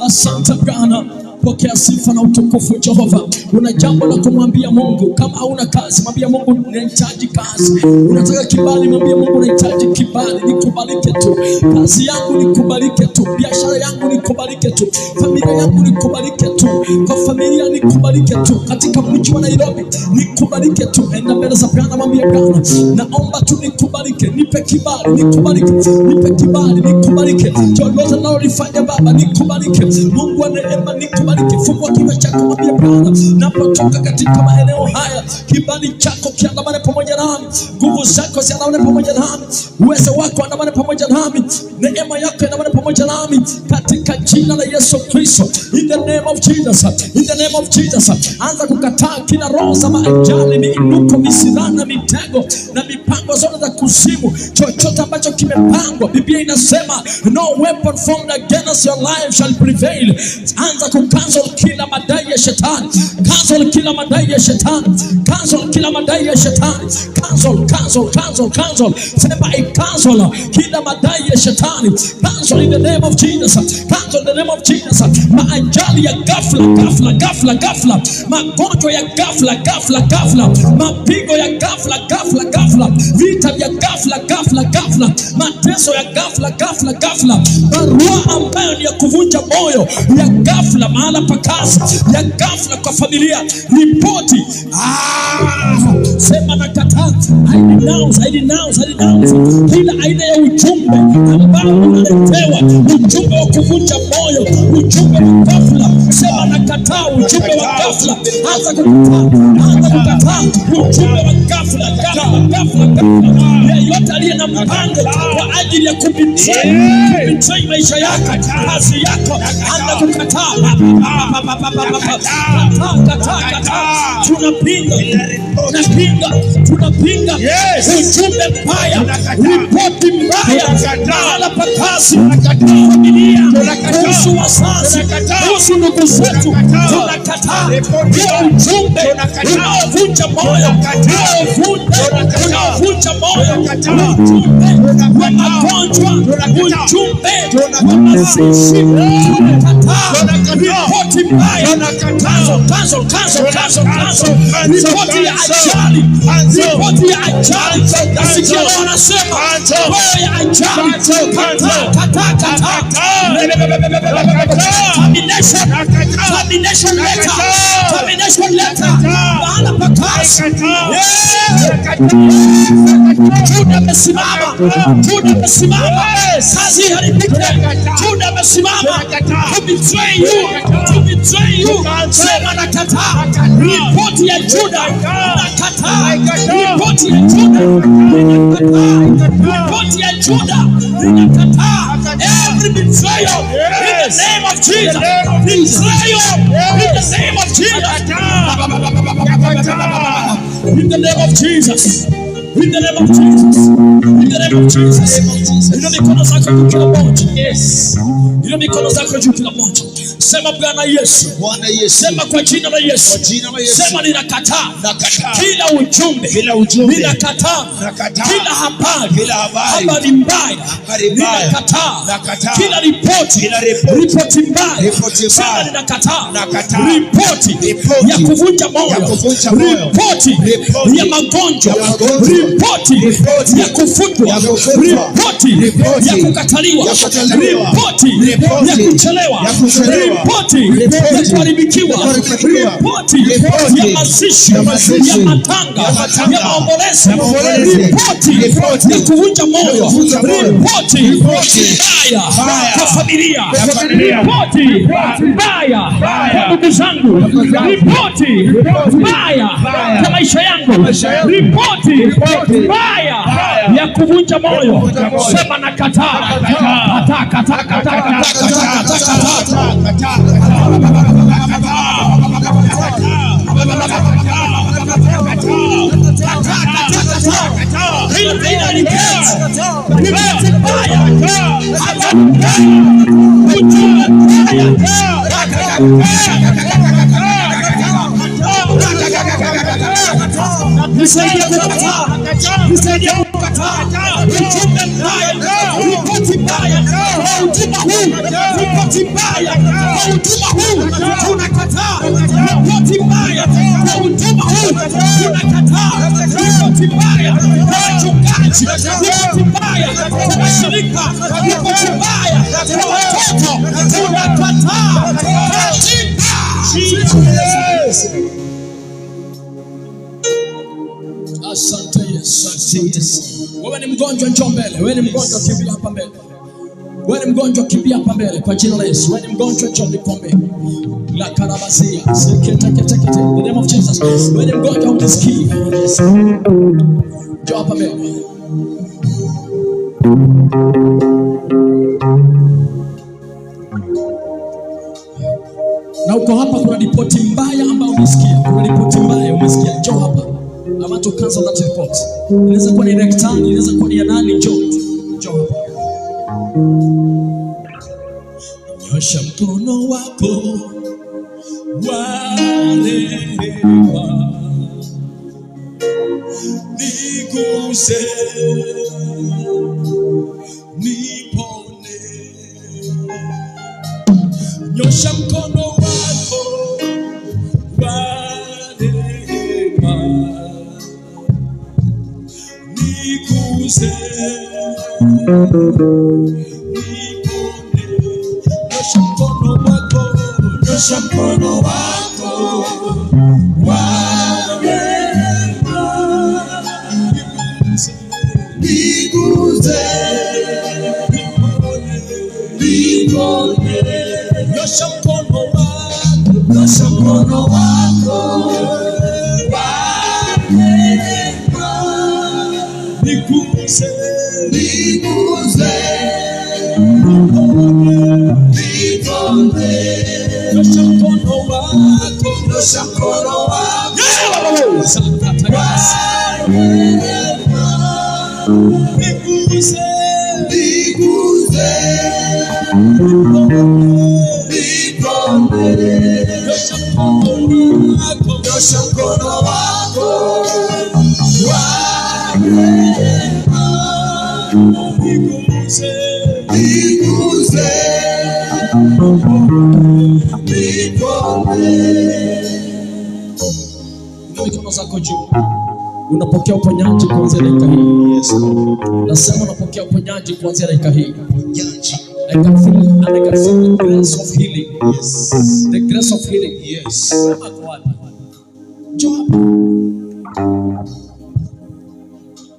asante Bwana. Pokea sifa na utukufu Jehova. Una jambo la kumwambia Mungu. Kama hauna kazi, mwambie Mungu ninahitaji kazi. Unataka kibali, mwambie Mungu nahitaji kibali, nikubalike tu. Kazi yangu nikubalike tu, biashara yangu nikubalike tu, familia yangu nikubalike tu, kwa familia nikubalike tu, katika mji wa Nairobi nikubalike tu. Enda mbele za Bwana, mwambie Bwana, naomba tu nikubalike, nipe kibali, nikubalike, nipe kibali, nikubalike. Lolote nalolifanya Baba, nikubalike. Mungu wa neema, nikubalike. Fungua kinywa chako, mwambie Bwana, napotoka katika maeneo haya, kibali chako kiandamane pamoja nami, nguvu zako ziandamane pamoja nami, uwezo wako andamane pamoja nami, neema yako iandamane pamoja nami, katika jina la Yesu Kristo. In the name of Jesus, in the name of Jesus. Anza kukataa kila roho za maajali, miinuko, misirana, mitego na mipango zote za kuzimu, chochote ambacho kimepangwa. Biblia inasema no weapon formed against your life shall prevail. Anza kucancel kila madai ya shetani, cancel kila madai ya shetani, cancel kila madai ya shetani, cancel, cancel, cancel, cancel. Sema I cancel kila madai ya shetani, cancel in the name of Jesus, cancel in the name of Jesus. Maajali ya ghafla, ghafla, ghafla, ghafla, magonjwa ya ghafla, ghafla, ghafla, mapigo ya ghafla, ghafla, ghafla, vita vya ghafla, ghafla, ghafla, mateso ya ghafla, ghafla, ghafla, barua ambayo ni ya kuvunja moyo ya ghafla mahala pa kazi, ya ghafla kwa familia, ripoti. Sema nakataa. I denounce, I denounce, I denounce kila aina ya ujumbe ambao unaletewa, ujumbe wa kuvunja moyo, ujumbe wa ghafla. Sema nakataa ujumbe wa ghafla. Anza kukataa, anza kukataa ujumbe wa ghafla, ghafla, ghafla, ghafla. Yeyote aliye na mpango kwa ajili ya kubetray maisha yako, kazi yako, anza kukataa. Kataa, kataa, kataa. Tunapinga, tunapinga, tunapinga ujumbe mbaya, ripoti mbaya mahala pa kazi, familia, kuhusu wazazi, kuhusu ndugu zetu. Tunakataa huo ujumbe unaovunja moyo, unaovunja moyo, ujumbe wa magonjwa, ujumbe wa mazishi. Tunakataa ripoti Ripoti mbaya. Cancel, cancel, cancel, cancel, cancel. Ripoti ya ajali. Ripoti ya ajali. Nasikia Roho anasema roho ya ajali. Kataa, kataa, kataa. Termination, termination letter, termination letter. Mahala pa kazi. Yeah. Juda amesimama, Juda amesimama, kazi iharibike. Juda amesimama to betray you, to betray you. Sema nakataa ripoti ya Juda, nakataa ripoti ya Juda, ninakataa ripoti ya Juda, ninakataa every betrayal in the name of Jesus, betrayal in the name of Jesus, in the name of Jesus. In the name of Jesus. In the name of Jesus. Inua mikono zako juu kila mmoja. Yes. Inua mikono zako juu kila mmoja. Sema Bwana Yesu. Bwana Yesu. Sema kwa jina la Yesu. Kwa jina la Yesu. Sema ninakataa Nakataa. kila ujumbe. Kila ujumbe. Ninakataa Nakataa. kila habari. Kila habari. Habari mbaya. Habari mbaya. Ninakataa Nakataa. kila ripoti. Kila ripoti. Ripoti mbaya. Ripoti mbaya. Sema ninakataa. Nakataa. Ripoti Ripoti. ya kuvunja moyo. Ya kuvunja moyo. Ripoti Ripoti. ya magonjwa. Ya magonjwa. Ripoti Ripoti. ya kufutwa. Ya kufutwa. Ripoti Ripoti. ya kukataliwa. Ya kukataliwa. Ripoti Ripoti. ya kuchelewa. Ya kuchelewa. Ripoti Ripoti. ya kuharibikiwa. Ya kuharibikiwa. Ripoti Ripoti. ya mazishi, Ya mazishi. ya matanga, Ya matanga. ya maombolezo. Ya maombolezo. Ripoti Ripoti. ya kuvunja moyo. Ya kuvunja moyo. Ripoti Ripoti. mbaya Mbaya. kwa familia. Kwa familia. Ripoti mbaya kwa ndugu zangu. Ripoti mbaya kwa maisha yangu. Ripoti mbaya ya kuvunja moyo. Sema nakataa. Kataa, kataa, kataa, kataa. Kataa, kataa, kataa. Kila aina ya ripoti. Ripoti mbaya. Habari mbaya. Ujumbe mbaya. Nisaidie kukataa. Nisaidie kukataa. Ujumbe mbaya. Ripoti mbaya. Kwa ujumbe huu. Ripoti mbaya. Kwa ujumbe huu. Tunakataa. Ripoti mbaya. Kwa ujumbe huu. Tunakataa. Ripoti mbaya. Kwa wachungaji. Ripoti mbaya. Kwa mashirika. Ripoti mbaya. Kwa watoto. Tunakataa. Katika Asante Yesu. Asante Yesu. Wewe ni mgonjwa, njoo mbele. Wewe ni mgonjwa, kimbia hapa mbele. Wewe ni mgonjwa, kimbia hapa mbele kwa jina la Yesu. Wewe ni mgonjwa, njoo nikuombee. La karabasia, sekete kete kete. In the name of Jesus. Wewe ni mgonjwa, hujisikii. Njoo hapa mbele. Na uko hapa, kuna ripoti mbaya ambayo umesikia. Kuna ripoti mbaya umesikia, njoo hapa. I want to cancel that report. Inaweza kuwa ni rectal, inaweza kuwa ni ya nani, njoo. Njoo hapa. Nyosha mkono wako wa rehema, niguse, nipone. Nyosha mkono wako wa rehema, niguse, nipone. Nyosha mkono wako, nyosha mkono wako wa rehema, niguse, nipone, nipone. Nyosha mkono wako, nyosha mkono wako wa rehema, niguse, niguse, nipone, nipone. Nyosha mkono wako, nyosha mkono wako wa rehema, niguse, niguse, nipone, nipone. Nyosha mkono wako, nyosha mkono wako wa rehema, niguse, niguse, nipone. Inua mikono zako juu. Unapokea uponyaji kuanzia dakika hii. Yes, Lord. Nasema unapokea uponyaji kuanzia dakika hii. Uponyaji. I can feel the grace of healing. Yes. The grace of healing. Yes. Mama ako wapi? Njoo hapa.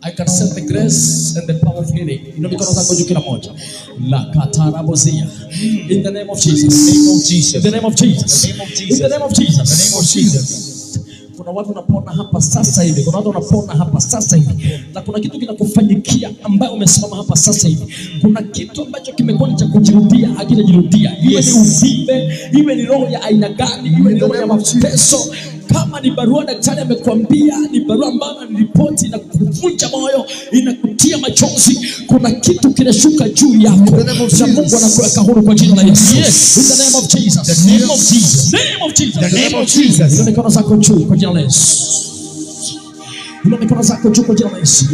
I can sense the grace and the power of healing. Inua mikono zako juu kila moja. La katarabozia. In the name of Jesus. Name of Jesus. In the name of Jesus. The name of Jesus. In the name of Jesus. The name of Jesus. Kuna watu wanapona hapa sasa hivi. Kuna watu wanapona hapa sasa hivi, na kuna kitu kinakufanyikia ambayo umesimama hapa sasa hivi. Kuna kitu ambacho kimekuwa ni cha kujirudia, hakitajirudia. Iwe Yes. ni uvimbe, iwe ni roho ya aina gani, iwe ni roho ya mateso. Kama ni barua daktari amekwambia, ni barua ambayo ni ripoti inakuvunja moyo, inakutia machozi. Kuna kitu kinashuka juu yako the name of na Mungu Jesus. anakuweka huru kwa jina la Yesu. Yes. In the name of Jesus. The name of Jesus. Name of Jesus. The name of Jesus. Inua mikono zako juu kwa jina la Yesu. Inua mikono zako juu kwa jina la Yesu.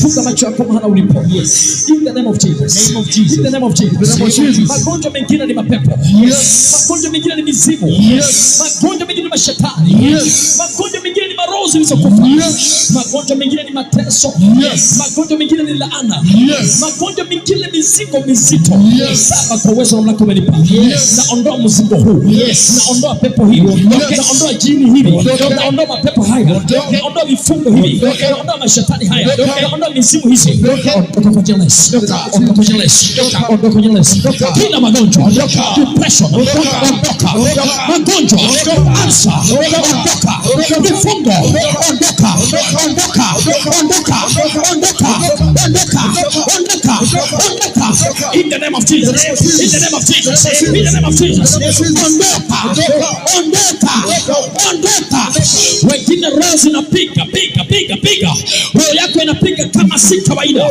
Funga macho yako mahala ulipo. Yes. In the name of Jesus. The name of Jesus. In the name of Jesus. The name of Jesus. Magonjwa mengine ni mapepo. Yes. Magonjwa mengine ni mizimu. Yes. Magonjwa mengine ni mashetani. Yes. Magonjwa mengine ni maroho zilizokufa. Yes. Magonjwa mengine ni mateso. Yes. Magonjwa mengine ni laana. Yes. Magonjwa mengine mizigo mizito. Yes. Baba, kwa uwezo wa mamlaka umenipa. Yes. Naondoa mzigo huu. Yes. Naondoa pepo hili. Ondoke. Naondoa jini hili. Ondoke. Naondoa mapepo haya. Ondoke. Naondoa vifungo hivi. Ondoke. Naondoa mashetani haya. Ondoke. Naondoa mizimu hizi. Ondoke. Ondoka kwa jina la Yesu. Ondoka. Ondoka kwa jina la Yesu. Ondoka kwa jina la Yesu. Ondoka. Kila magonjwa. Ondoka. Depression. Ondoka. Ondoka. Ondoka. Magonjwa. Ondoka. Ulcer. Ondoka. Ondoka. Ondoka. Vifungo. Ondoka. Ondoka. Ondoka. Ondoka. Ondoka. Ondoka. Ondoka. In the name of Jesus. In the name of Jesus. In the name of Jesus. Ondoka. Ondoka. Ondoka. Wengine roho zinapiga piga piga piga, roho yako inapiga kama si kawaida,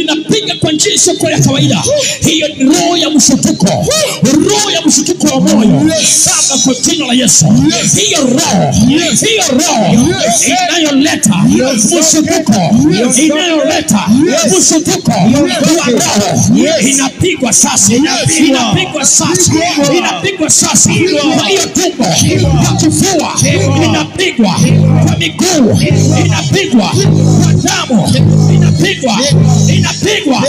inapiga kwa njia isiyokuwa ya kawaida. Hiyo ni roho ya mshutuko, roho ya mshutuko wa moyo. Baba, kwa jina la Yesu, hiyo roho, hiyo roho inayoleta mshutuko, inayoleta mshutuko wa roho inapigwa sasa, inapigwa sasa, inapigwa sasa kwa hiyo tumbo, kwa kifua, inapigwa kwa miguu, inapigwa kwa damu, inapigwa, inapigwa,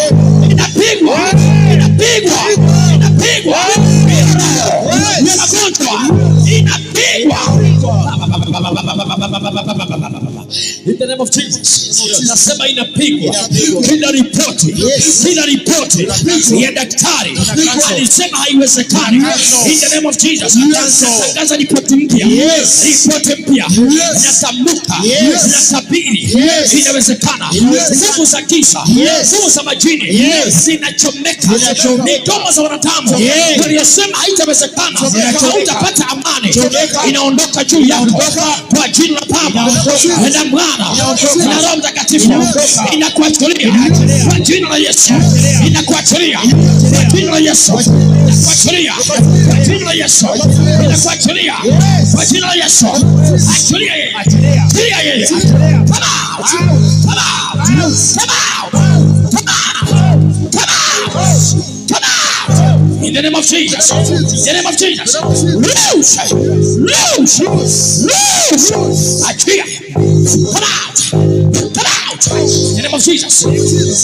inapigwa, inapigwa, inapigwa. Hiyo roho ya magonjwa inapigwa. In the name of Jesus. Nasema inapigwa. Kila ripoti, kila ripoti ya daktari alisema haiwezekani. In the name of Jesus. Natangaza ripoti mpya. Ripoti mpya. Natamka. Natabiri. Inawezekana. Nguvu za giza, nguvu za majini zinachomeka. Midomo za wanadamu waliosema haitawezekana, hautapata amani, inaondoka juu yako kwa jina la Baba na Mwana na Roho Mtakatifu. Inakuachilia kwa jina la Yesu, inakuachilia kwa jina la Yesu, inakuachilia kwa jina la Yesu, inakuachilia kwa jina la Yesu. Achilia yeye, achilia yeye. Come out, come out, come out, come out, come out, come out. In the name of Jesus, in the name of Jesus, loose, loose, loose. Achia, come out, come out. In the name of Jesus, in the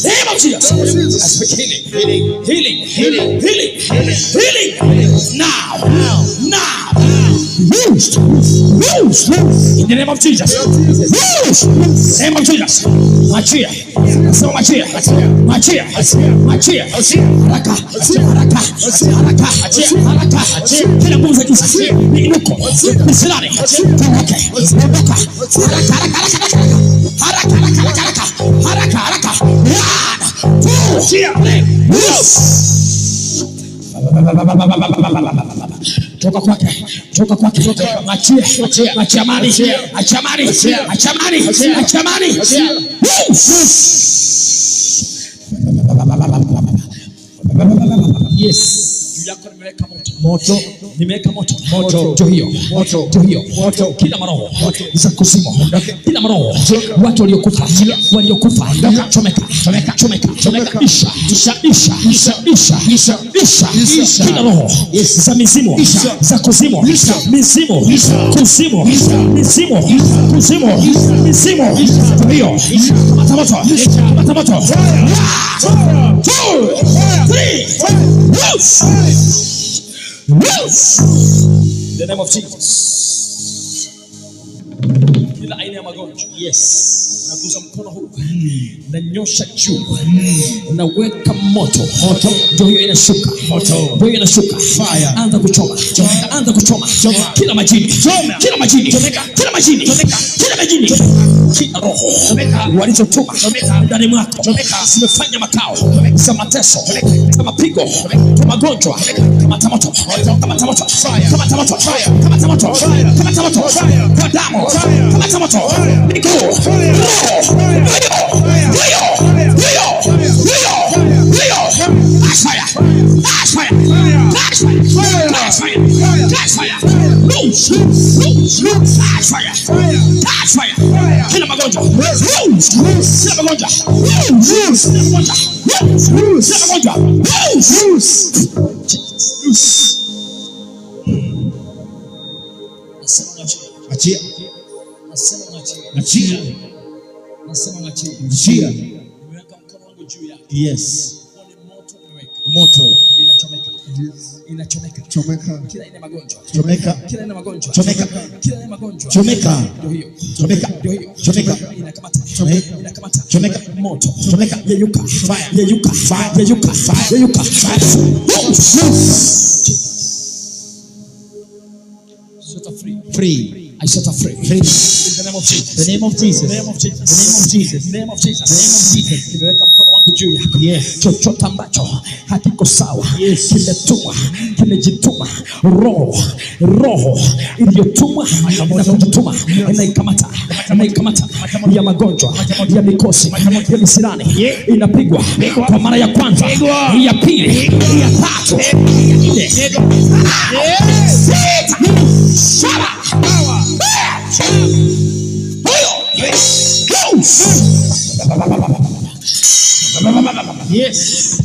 name of Jesus. I speak healing, healing, healing, healing, healing. Now, now. Loose, loose, in the name of Jesus. Loose, in the name of Jesus. Achia, sema achia, achia, achia, haraka, haraka, haraka, haraka. Kila nguvu za giza, miinuko, misilani, toke, ondoka, haraka, haraka, haraka, haraka, haraka, haraka, haraka, haraka. One, two, three, loose. Toka kwake, toka kwake, achia, achia amani, achia amani, achia amani, achia amani. Loose. Yes. Juu yako nimeweka moto. Moto. Nimeweka moto. Moto. Ndio hiyo. Moto. Ndio hiyo. Moto. Kila maroho za kuzimu. Kila maroho watu waliokufa, waliokufa, chomeka, chomeka, chomeka, Chomeka. Isha, isha, isha, isha, isha, Isha. isha, Isha. Kila roho Yes. za mizimu, Isha. za kuzimu, Isha. mizimu, Isha. kuzimu, Isha. mizimu, kuzimu, mizimu. Ndio hiyo. Kamata moto, kamata moto. One, two, three, loose. Loose. In the name of Jesus. Kila aina ya magonjwa. Yes. Naguza mkono huu, nanyosha juu, naweka moto. Moto. Ndio hiyo inashuka, Moto. ndio hiyo inashuka. Fire. Anza kuchoma, anza kuchoma kila majini, kila majini, kila majini, kila majini, kila roho walizotuma ndani mwako zimefanya makao za mateso, za mapigo, za magonjwa. Kamata moto, kamata moto, kamata moto, kamata moto, kamata moto kwa damu, kamata moto, miguu, roho, moyo, moyo, moyo, moyo, moyo, catch fire, catch fire, catch fire, catch fire, catch fire, loose, loose, catch fire, catch fire, kila magonjwa, loose, kila magonjwa, loose, kila magonjwa, loose, kila magonjwa, loose, Jesus, loose. Nasema mwachie, Achia. nasema mwachie, Achia. nasema mwachie. Achia. Nimeweka mkono wangu juu yake. Yes. Huo ni moto nimeweka. Moto. Inachomeka. Inachomeka. Chomeka. Kila aina ya magonjwa. Chomeka. Kila aina ya magonjwa. Chomeka. Kila aina ya magonjwa. Chomeka. Ndio hiyo. Chomeka. Ndio hiyo. Chomeka. Inakamata. Chomeka. Inakamata. Chomeka. Moto. Chomeka. Yeyuka. Fire. Yeyuka. Fire. Yeyuka. Fire. Yeyuka. Fire. Set her free. Free. I set her free. Free. In the name of Jesus. The name of Jesus. The name of Jesus. The name of Jesus. The name of Jesus. The name of Jesus. Nimeweka mkono wangu juu yako. Yes. Chochote ambacho hakiko sawa, Yes. kimetumwa, kimejituma, roho roho iliyotumwa na kujituma, inaikamata, inaikamata ya magonjwa, ya mikosi, ya misirani, inapigwa kwa mara ya kwanza, ya pili, ya tatu, ya nne, sita, saba, Loose. Yes.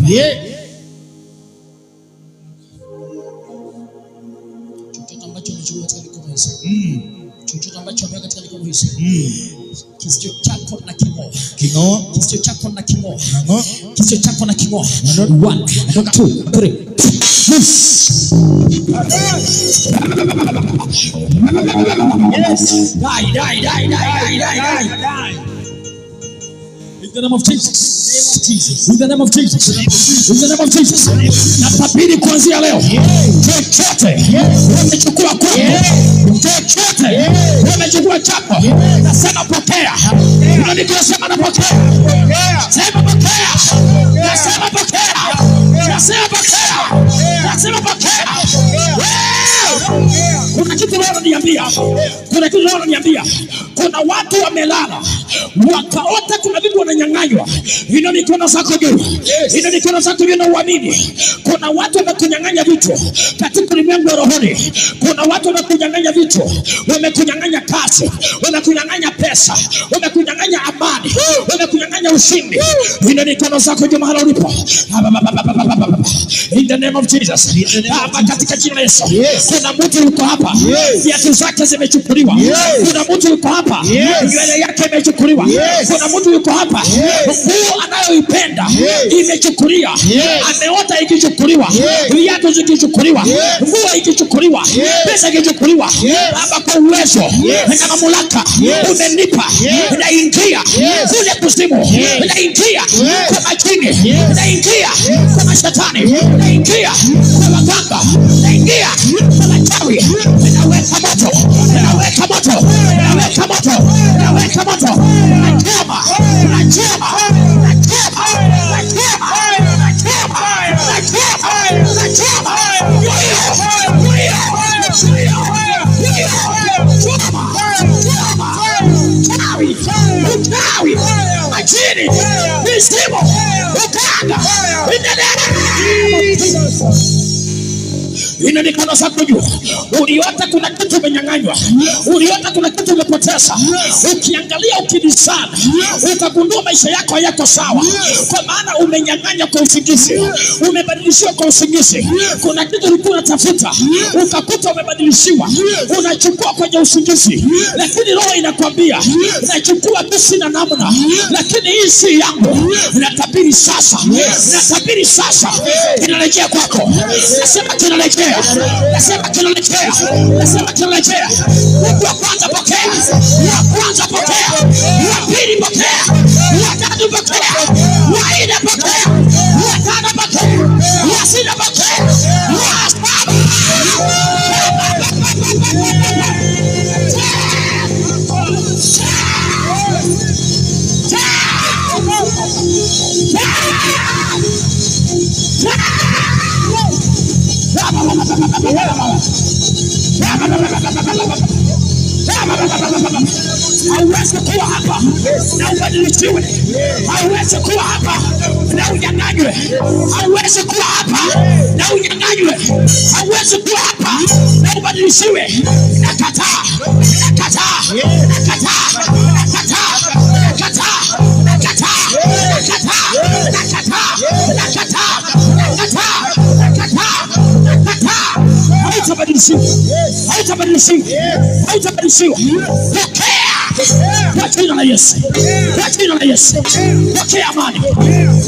Yeah. Chochote ambacho umechukua katika mikono hizi, chochote ambacho umeweka katika mikono hizi, kisicho chako na king'oa, King'oa. kisicho chako na king'oa, Ng'o. kisicho chako na king'oa. One, two, three. Loose. Yes. Die, die, die, die, die, die, die. In the name of Jesus. Jesus. In the name of Jesus. In the name of Jesus. Natabiri kuanzia leo. Chochote wamechukua kwako. Chochote wamechukua chako. Nasema pokea. Ndio sema napokea. Sema pokea. Nasema pokea. Nasema pokea. Nasema pokea. Wewe! Kuna kitu leo ananiambia. Kuna kitu leo ananiambia. Kuna watu wamelala wakaota, kuna vitu wananyang'anywa. Inua mikono zako juu, inua mikono zako juu na uamini. Kuna watu wamekunyang'anya vitu katika ulimwengu wa rohoni. Kuna watu wamekunyang'anya vitu, wamekunyang'anya kazi, wamekunyang'anya pesa, wamekunyang'anya amani, wamekunyang'anya ushindi. Inua mikono zako juu mahali ulipo. In the name of Jesus. Baba, katika jina la Yesu. Yes. Kuna mtu yuko hapa, Yes. viatu zake zimechukuliwa. Yes. Kuna mtu yuko hapa, Yes. nywele yake imechukuliwa. Yes. Kuna mtu yuko hapa, Yes. nguo anayoipenda Yes. imechukuliwa. Yes. Ameota ikichukuliwa, Yes. viatu zikichukuliwa, Yes. nguo ikichukuliwa, Yes. pesa ikichukuliwa. Yes. Baba, kwa uwezo Yes. na mamlaka Yes. umenipa, Yes. naingia Yes. kule kuzimu, Yes. naingia Yes. kwa majini, Yes. naingia kwa mashetani, naingia kwa waganga, naingia kwa wachawi, naweka moto, naweka moto, naweka moto, naweka moto, nachoma, nachoma, nachoma, nachoma, nachoma, nachoma, nachoma, ndio hiyo, ndio hiyo, ndio hiyo, ndio hiyo, choma, choma, uchawi, uchawi, majini, mizimu, uganga, in the name of Jesus. Ina mikono zako juu. Uliota kuna kitu umenyang'anywa, uliota kuna kitu umepoteza. Ukiangalia ukidisana, utagundua maisha yako hayako sawa, kwa maana umenyang'anywa kwa usingizi, umebadilishiwa kwa usingizi. Kuna kitu ulikuwa unatafuta ukakuta umebadilishiwa, unachukua kwenye usingizi, lakini roho inakwambia nachukua tu, sina namna, lakini hii si yangu. Natabiri sasa, natabiri sasa, kinarejea kwako. Nasema kinarejea, nasema kinarejea, nasema kinarejea. Mtu wa kwanza pokea, wa kwanza pokea, wa pili pokea, wa tatu pokea, wa nne pokea, wa tano pokea, wa sita pokea, wa saba. Hauwezi kuwa hapa na ubadilishiwe. Hauwezi kuwa hapa na unyang'anywe. Hauwezi kuwa hapa na unyang'anywe. Hauwezi kuwa hapa na ubadilishiwe. Nakataa, nakataa, nakataa, nakataa, nakataa, nakataa, nakataa, nakataa, nakataa, nakataa, nakataa, nakataa. Hautabadilishiwa, hautabadilishiwa, hautabadilishiwa. Pokea kwa jina la Yesu, kwa jina la Yesu. Pokea amani,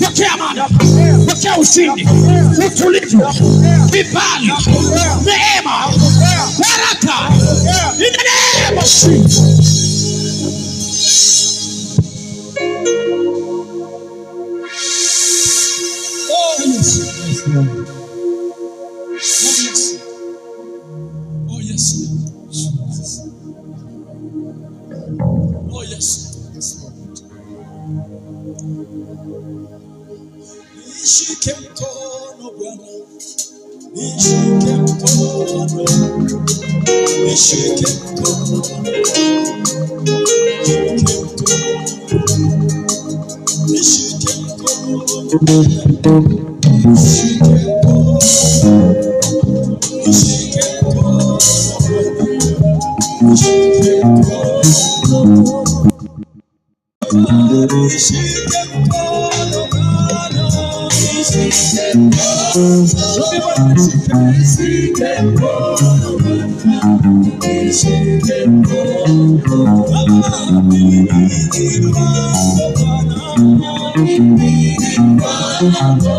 pokea amani, pokea ushindi, utulivu, kibali, neema, baraka. In the name of Jesus. Oh yes. Oh yes. Oh yes. Oh yes. Nishike mkono Bwana, nishike mkono, nishike mkono, nishike mkono, nishike mkono, nishike mkono, nishike mkono Bwana, nishike mkono, nishike mkono Bwana, nishike mkono, nishike mkono Bwana, nishike mkono Baba, mimi ni wako Bwana, mimi ni wako,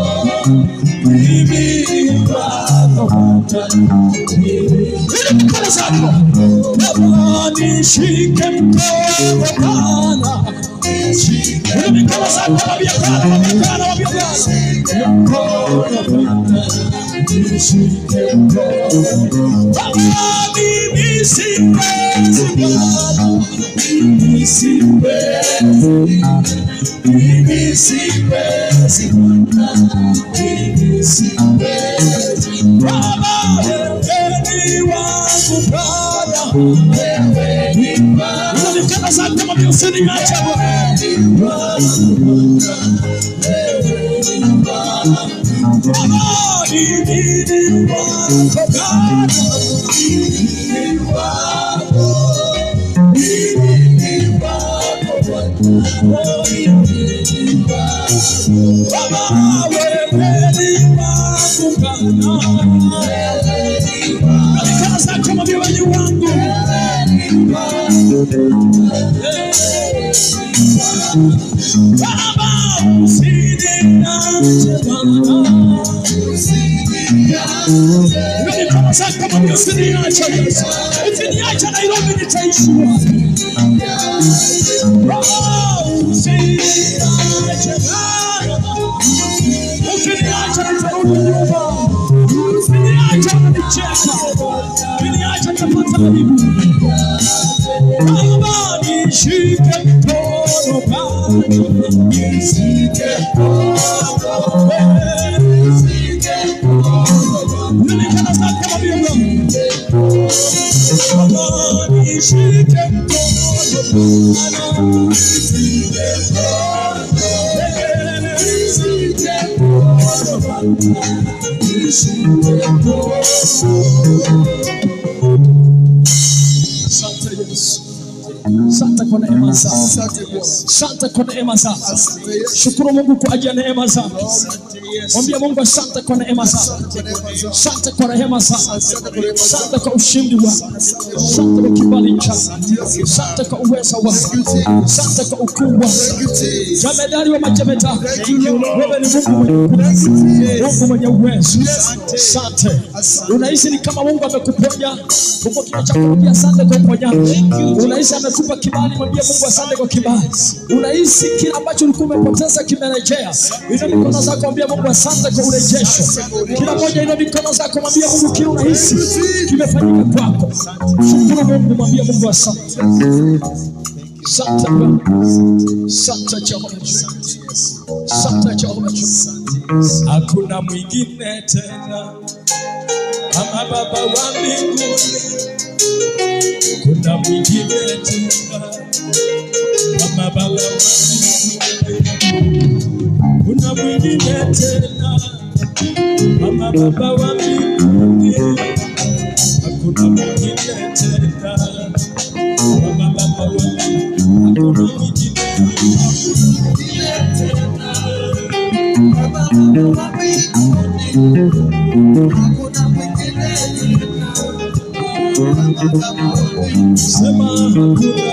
mimi ni wako Bwana, mimi mikono zako Baba, nishike mkono Bwana, nishike mikono zako, mwambie Bwana, mwambie Bwana, mwambie Bwana, mkono Bwana, nishike mkono Baba, mimi siwezi Bwana, mimi siwezi, mimi siwezi Bwana, mimi siwezi Baba, wewe ni wangu Bwana, wewe ni wangu. Mikono zako, mwambie usiniache Bwana. Baba, mimi ni wako Bwana, mimi ni wako, mimi ni wako Bwana, mimi ni wako. Baba, wewe ni wangu Bwana, wewe ni wangu. Mikono zako, mwambie wewe ni wangu. Baba, usiniache Bwana, mikono zako, mwambie usiniache Yesu. Usiniache Nairobi, nitaishi wapi? Baba, usiniache Bwana, ukiniacha nitarudi nyuma. Usiniache utanicheka, ukiniacha nitapata aibu. Baba, nishike mkono Bwana, nishike mkono, nishike mkono. Mikono zako, mwambie Bwana. Baba, nishike mkono Bwana, nishike mkono, nishike mkono Bwana. Asante Yesu. Asante kwa neema zako. Asante Bwana. Asante kwa neema zako. Asante Yesu. Shukuru Mungu kwa ajili ya neema zako. Asante Yesu. Mwambie Mungu asante kwa neema zako. Asante kwa neema zako. Asante kwa rehema zako. Asante kwa rehema zako. Asante kwa ushindi wako. Asante kwa kibali chako. Asante kwa uwezo wako. Asante kwa ukuu wako. Thank you, Jesus. Jemedari wa majemedari. Thank you, Lord. Wewe ni Mungu mwenye nguvu. Thank you, Jesus. Mungu mwenye uwezo. Yes. Asante. Unahisi ni kama Mungu amekuponya. Fungua kinywa chako, mwambie asante kwa uponyaji. Unahisi amekupa kibali, mwambie Mungu asante kwa kibali. Unahisi kile ambacho ulikuwa umepoteza kimerejea. Inua mikono zako, mwambie Mungu asante kwa urejesho. Kila mmoja inua mikono zako, mwambie Mungu kile unahisi kimefanyika kwako. Shukuru Mungu, mwambie Mungu asante. Asante Bwana. Asante Jehova. Asante Jehova. Hakuna mwingine tena kama Baba wa mbinguni. Kuna mwingine tena kama Baba wa mbinguni. Kuna mwingine tena kama Baba wa mbinguni. Hakuna mwingine tena kama Baba wa mbinguni. Hakuna mwingine tena. Sema hakuna.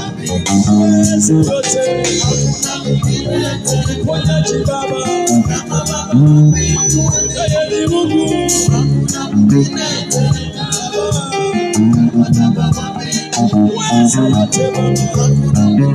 Uweza yote. Uweza yote. Mponyaji Baba. Yeye ni Mungu. Uweza yote Baba. Uweza yote.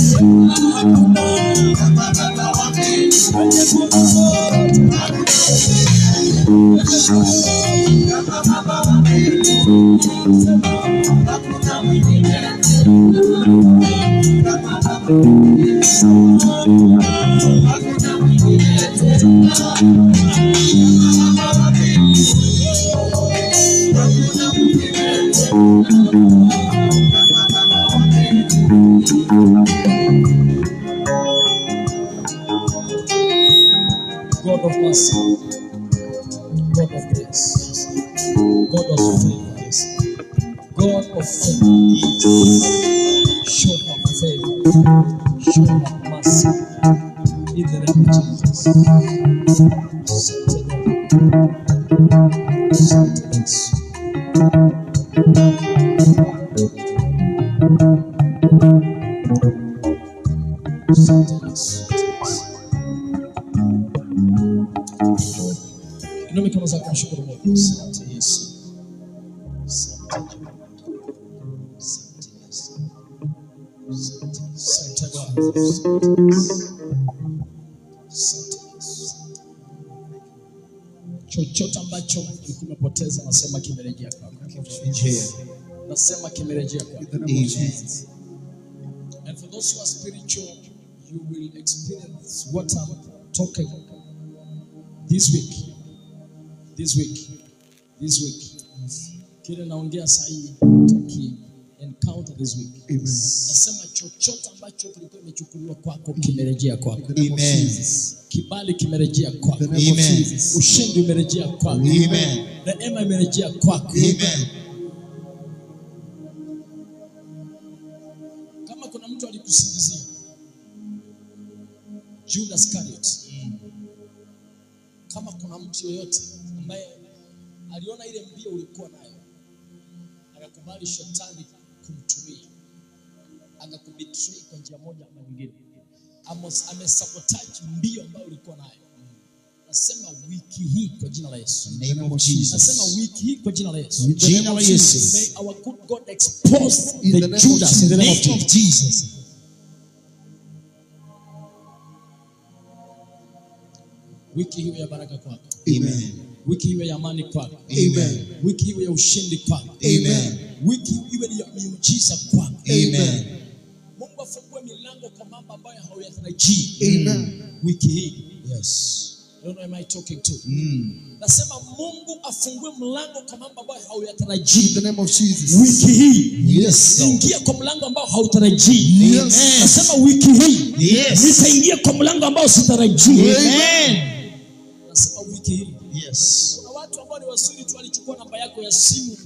Sema hakuna. Hakuna mwingine tena kama Baba. Hakuna mwingine tena kama Baba wa mbinguni. Hakuna mwingine tena kama Baba wa mbinguni. God of mercy, God of grace, God of favor, God of favor. Show up favor, show up mercy in the name of Jesus. Asante Lord. Asante Yesu. Asante Yesu. Inua mikono zako, mshukuru Mungu. Asante Yesu. Asante Jehova. Asante Yesu. Asante, asante Bwana. Asante Yesu. Chochote ambacho ulikuwa umepoteza, nasema kimerejea kwako. Nasema kimerejea kwako. In the name of Jesus. And for those who are spiritual, you will experience what I'm talking this week. This week. This week. Kile naongea sahii utaki encounter this week. Amen. Nasema chochote ambacho kilikuwa imechukuliwa kwako kimerejea kwako. In the name of Amen. Jesus. Kibali kimerejea In kwako. the name of Amen. Jesus. Ushindi umerejea kwako. Amen. Neema imerejea kwako. Amen. Kama kuna mtu alikusingizia Judas Iscariot, kama kuna mtu yoyote ambaye aliona ile mbio ulikuwa nayo akakubali shetani kumtumia akakubetray kwa njia moja ama nyingine, amesabotage mbio ambayo ulikuwa nayo, nasema wiki hii kwa jina la Yesu, In the name of Jesus. nasema wiki hii kwa jina la Yesu, Jina la Yesu. May our good God expose In the the name of Judas in the name of Name of Jesus. Jesus. Wiki hiyo ya baraka kwako, Amen. Wiki iwe ya amani kwako, Amen. Wiki iwe ya ushindi kwako, Amen. Wiki iwe ni ya miujiza kwako. Amen. Mungu afungue milango kwa mambo ambayo hauyatarajii Amen. wiki hii. Yes. I don't know am I talking to. Nasema Mungu afungue mlango kwa mambo ambayo hauyatarajii In the name of Jesus. wiki hii. Yes, Lord. Ingia kwa mlango ambao hautarajii. Yes. Nasema wiki hii Yes. nitaingia kwa mlango ambao sitarajii. Amen. Nasema wiki hii. Yes. Kuna watu ambao ni wazuri tu, walichukua namba yako ya simu,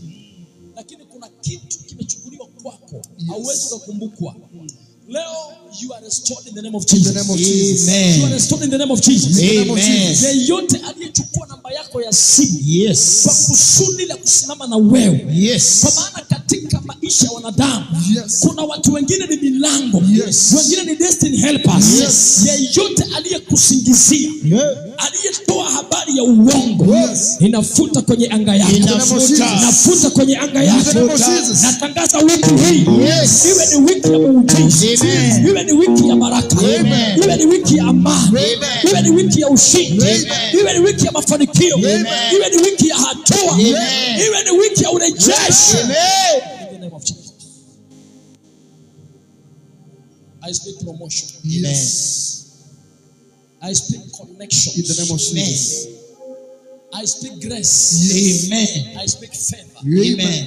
lakini kuna kitu kimechukuliwa kwako, hauwezi kukumbukwa. Leo you are restored in the name of In the Jesus. name of Jesus. You are Amen. restored in the name of Jesus. In the name of Amen. Jesus. Yeyote aliyechukua namba yako ya simu Yes. kwa kusudi la kusimama na wewe, Yes. kwa maana katika maisha ya wanadamu Yes. kuna watu wengine ni milango, Yes. wengine ni destiny helpers. Yes. Yeyote aliyekusingizia, aliyetoa habari ya uongo, Yes. inafuta kwenye anga yako, Inafuta. nafuta kwenye anga In the name of yako. Jesus. Natangaza wiki hii Yes. iwe ni wiki ya muujiza, Amen. iwe ni wiki ya baraka, Amen. iwe ni wiki ya amani, Amen. iwe ni wiki ya ushindi, Amen. iwe ni wiki ya mafanikio, Amen. iwe ni wiki ya hatua, Amen. iwe ni wiki ya urejesho. Amen. In the name of Jesus. I speak promotion. Yes. I speak connections. In the name of Jesus. I speak grace. Amen. I speak favor. Amen.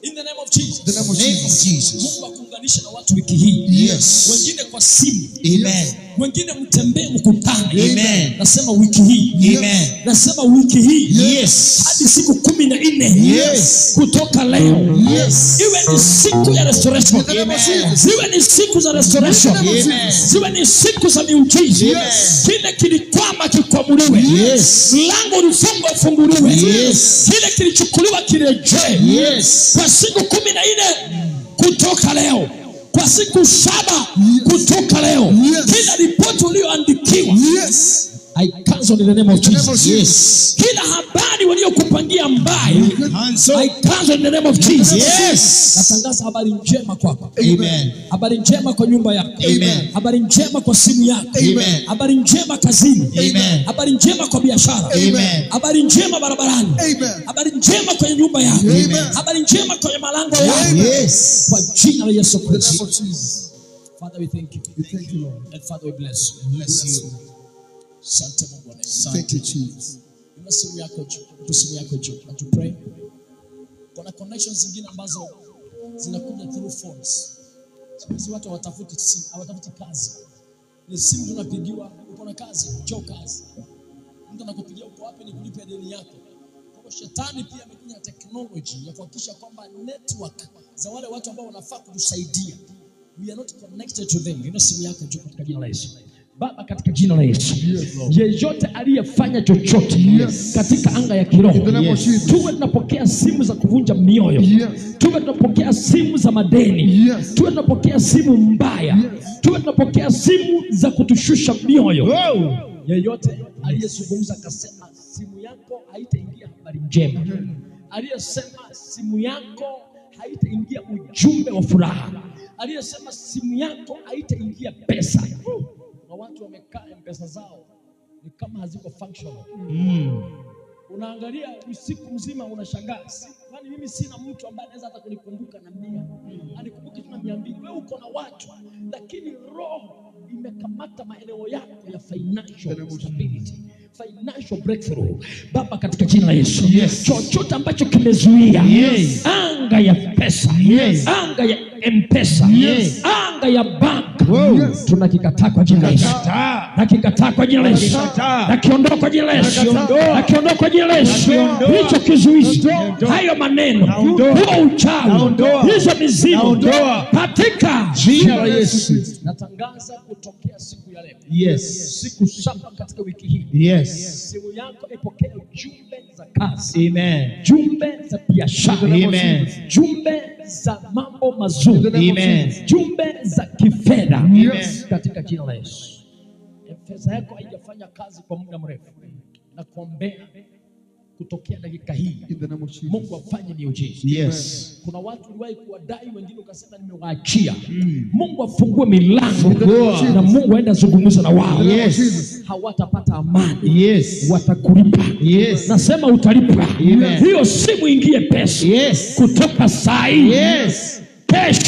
In the name of Jesus. The name of Name of Jesus. Jesus. Mungu akuunganishe na watu wiki hii. Yes. Wengine kwa simu, Amen. wengine mtembee mkutane. Amen. Nasema wiki hii. Amen. Nasema wiki hii Yes. hadi siku 14 Yes. kutoka leo Yes. iwe ni siku ya restoration, In the name of Jesus. ziwe ni siku za restoration, Amen. ziwe ni siku za miujiza. Yes. Kile kilikwama kikwamuliwe, Yes. mlango ulifungwa ufunguliwe, Yes. kile kilichukuliwa kirejee. Yes. Kwa siku 14 kutoka leo, kwa siku 7 kutoka leo, Yes. kila ripoti uliyoandikiwa Yes. I cancel in the name of In the name of Jesus. Jesus. Yes. Kila habari Plani waliokupangia mbaya, Cancel. I cancel in the name of Jesus. Yes. Natangaza habari njema kwako. Amen. Habari njema kwa nyumba yako. Amen. Habari njema kwa simu yako. Amen. Habari njema kazini. Amen. Habari njema kwa biashara. Amen. Habari njema barabarani. Amen. Habari njema kwenye nyumba yako. Amen. Habari njema kwenye malango yako. Yes. Kwa jina la Yesu In the name Kristo. of Jesus. Father, we thank you. We thank you, Lord. And Father, we bless you. Bless you. Asante Mungu wa neema. Thank you, Jesus. Inua simu yako juu, tu simu yako juu na tu pray. Kuna connections zingine ambazo zinakuja through phones. Siku hizi watu hawatafuti simu, hawatafuti kazi. Ni simu tunapigiwa, uko na kazi, njoo kazi. Mtu anakupigia, uko wapi, nikulipe deni yako. Kwa hiyo shetani pia amekuja na technology ya kuhakikisha kwamba network za wale watu ambao wanafaa kutusaidia, we are not connected to them. Inua simu yako juu katika jina la Yesu. Baba, katika jina la Yesu, yeyote aliyefanya chochote katika anga ya kiroho, In the name of Jesus. tuwe tunapokea simu za kuvunja mioyo, tuwe tunapokea simu za madeni, tuwe tunapokea simu mbaya, tuwe tunapokea simu za kutushusha mioyo. Yeyote aliyezungumza akasema simu yako haitaingia habari njema, aliyesema simu yako haitaingia ujumbe wa furaha, aliyesema simu yako haitaingia pesa. Na watu wamekaa mpesa zao ni kama haziko functional. Unaangalia usiku mzima unashangaa, kwani mimi sina mtu ambaye anaweza hata kunikumbuka na 100, anikumbuke tu na 200. Wewe uko na watu, lakini roho imekamata maeneo yako ya financial stability, financial breakthrough. Baba, katika jina la Yesu, chochote ambacho kimezuia anga ya pesa, anga ya mpesa, anga ya bank, tunakikataa kwa jina la Yesu. Nakikataa kwa jina la Yesu. Nakiondoa kwa jina la Yesu. Nakiondoa kwa jina la Yesu. Hicho kizuizi, hayo maneno, huo uchawi, hizo mizimu katika Jina la Yesu. Natangaza kutokea siku ya leo, siku 7 katika wiki hii, simu yako ipokee jumbe za kazi, Amen. jumbe za biashara, Amen. jumbe za mambo mazuri, Amen. jumbe za kifedha, Yes. katika jina la Yesu. Pesa yako haijafanya kazi kwa muda mrefu, na kuombea kutokea dakika hii, In the name of Jesus. Mungu afanye miujiza. Yes. Kuna watu uliwahi kuwadai, wengine ukasema nimewaachia. Mungu afungue milango Fungua. na Mungu aende azungumze na wao. Yes. Hawatapata amani, Yes. watakulipa. Yes. Nasema utalipa. Amen. Hiyo simu ingie pesa Yes. kutoka saa hii Yes. kesho.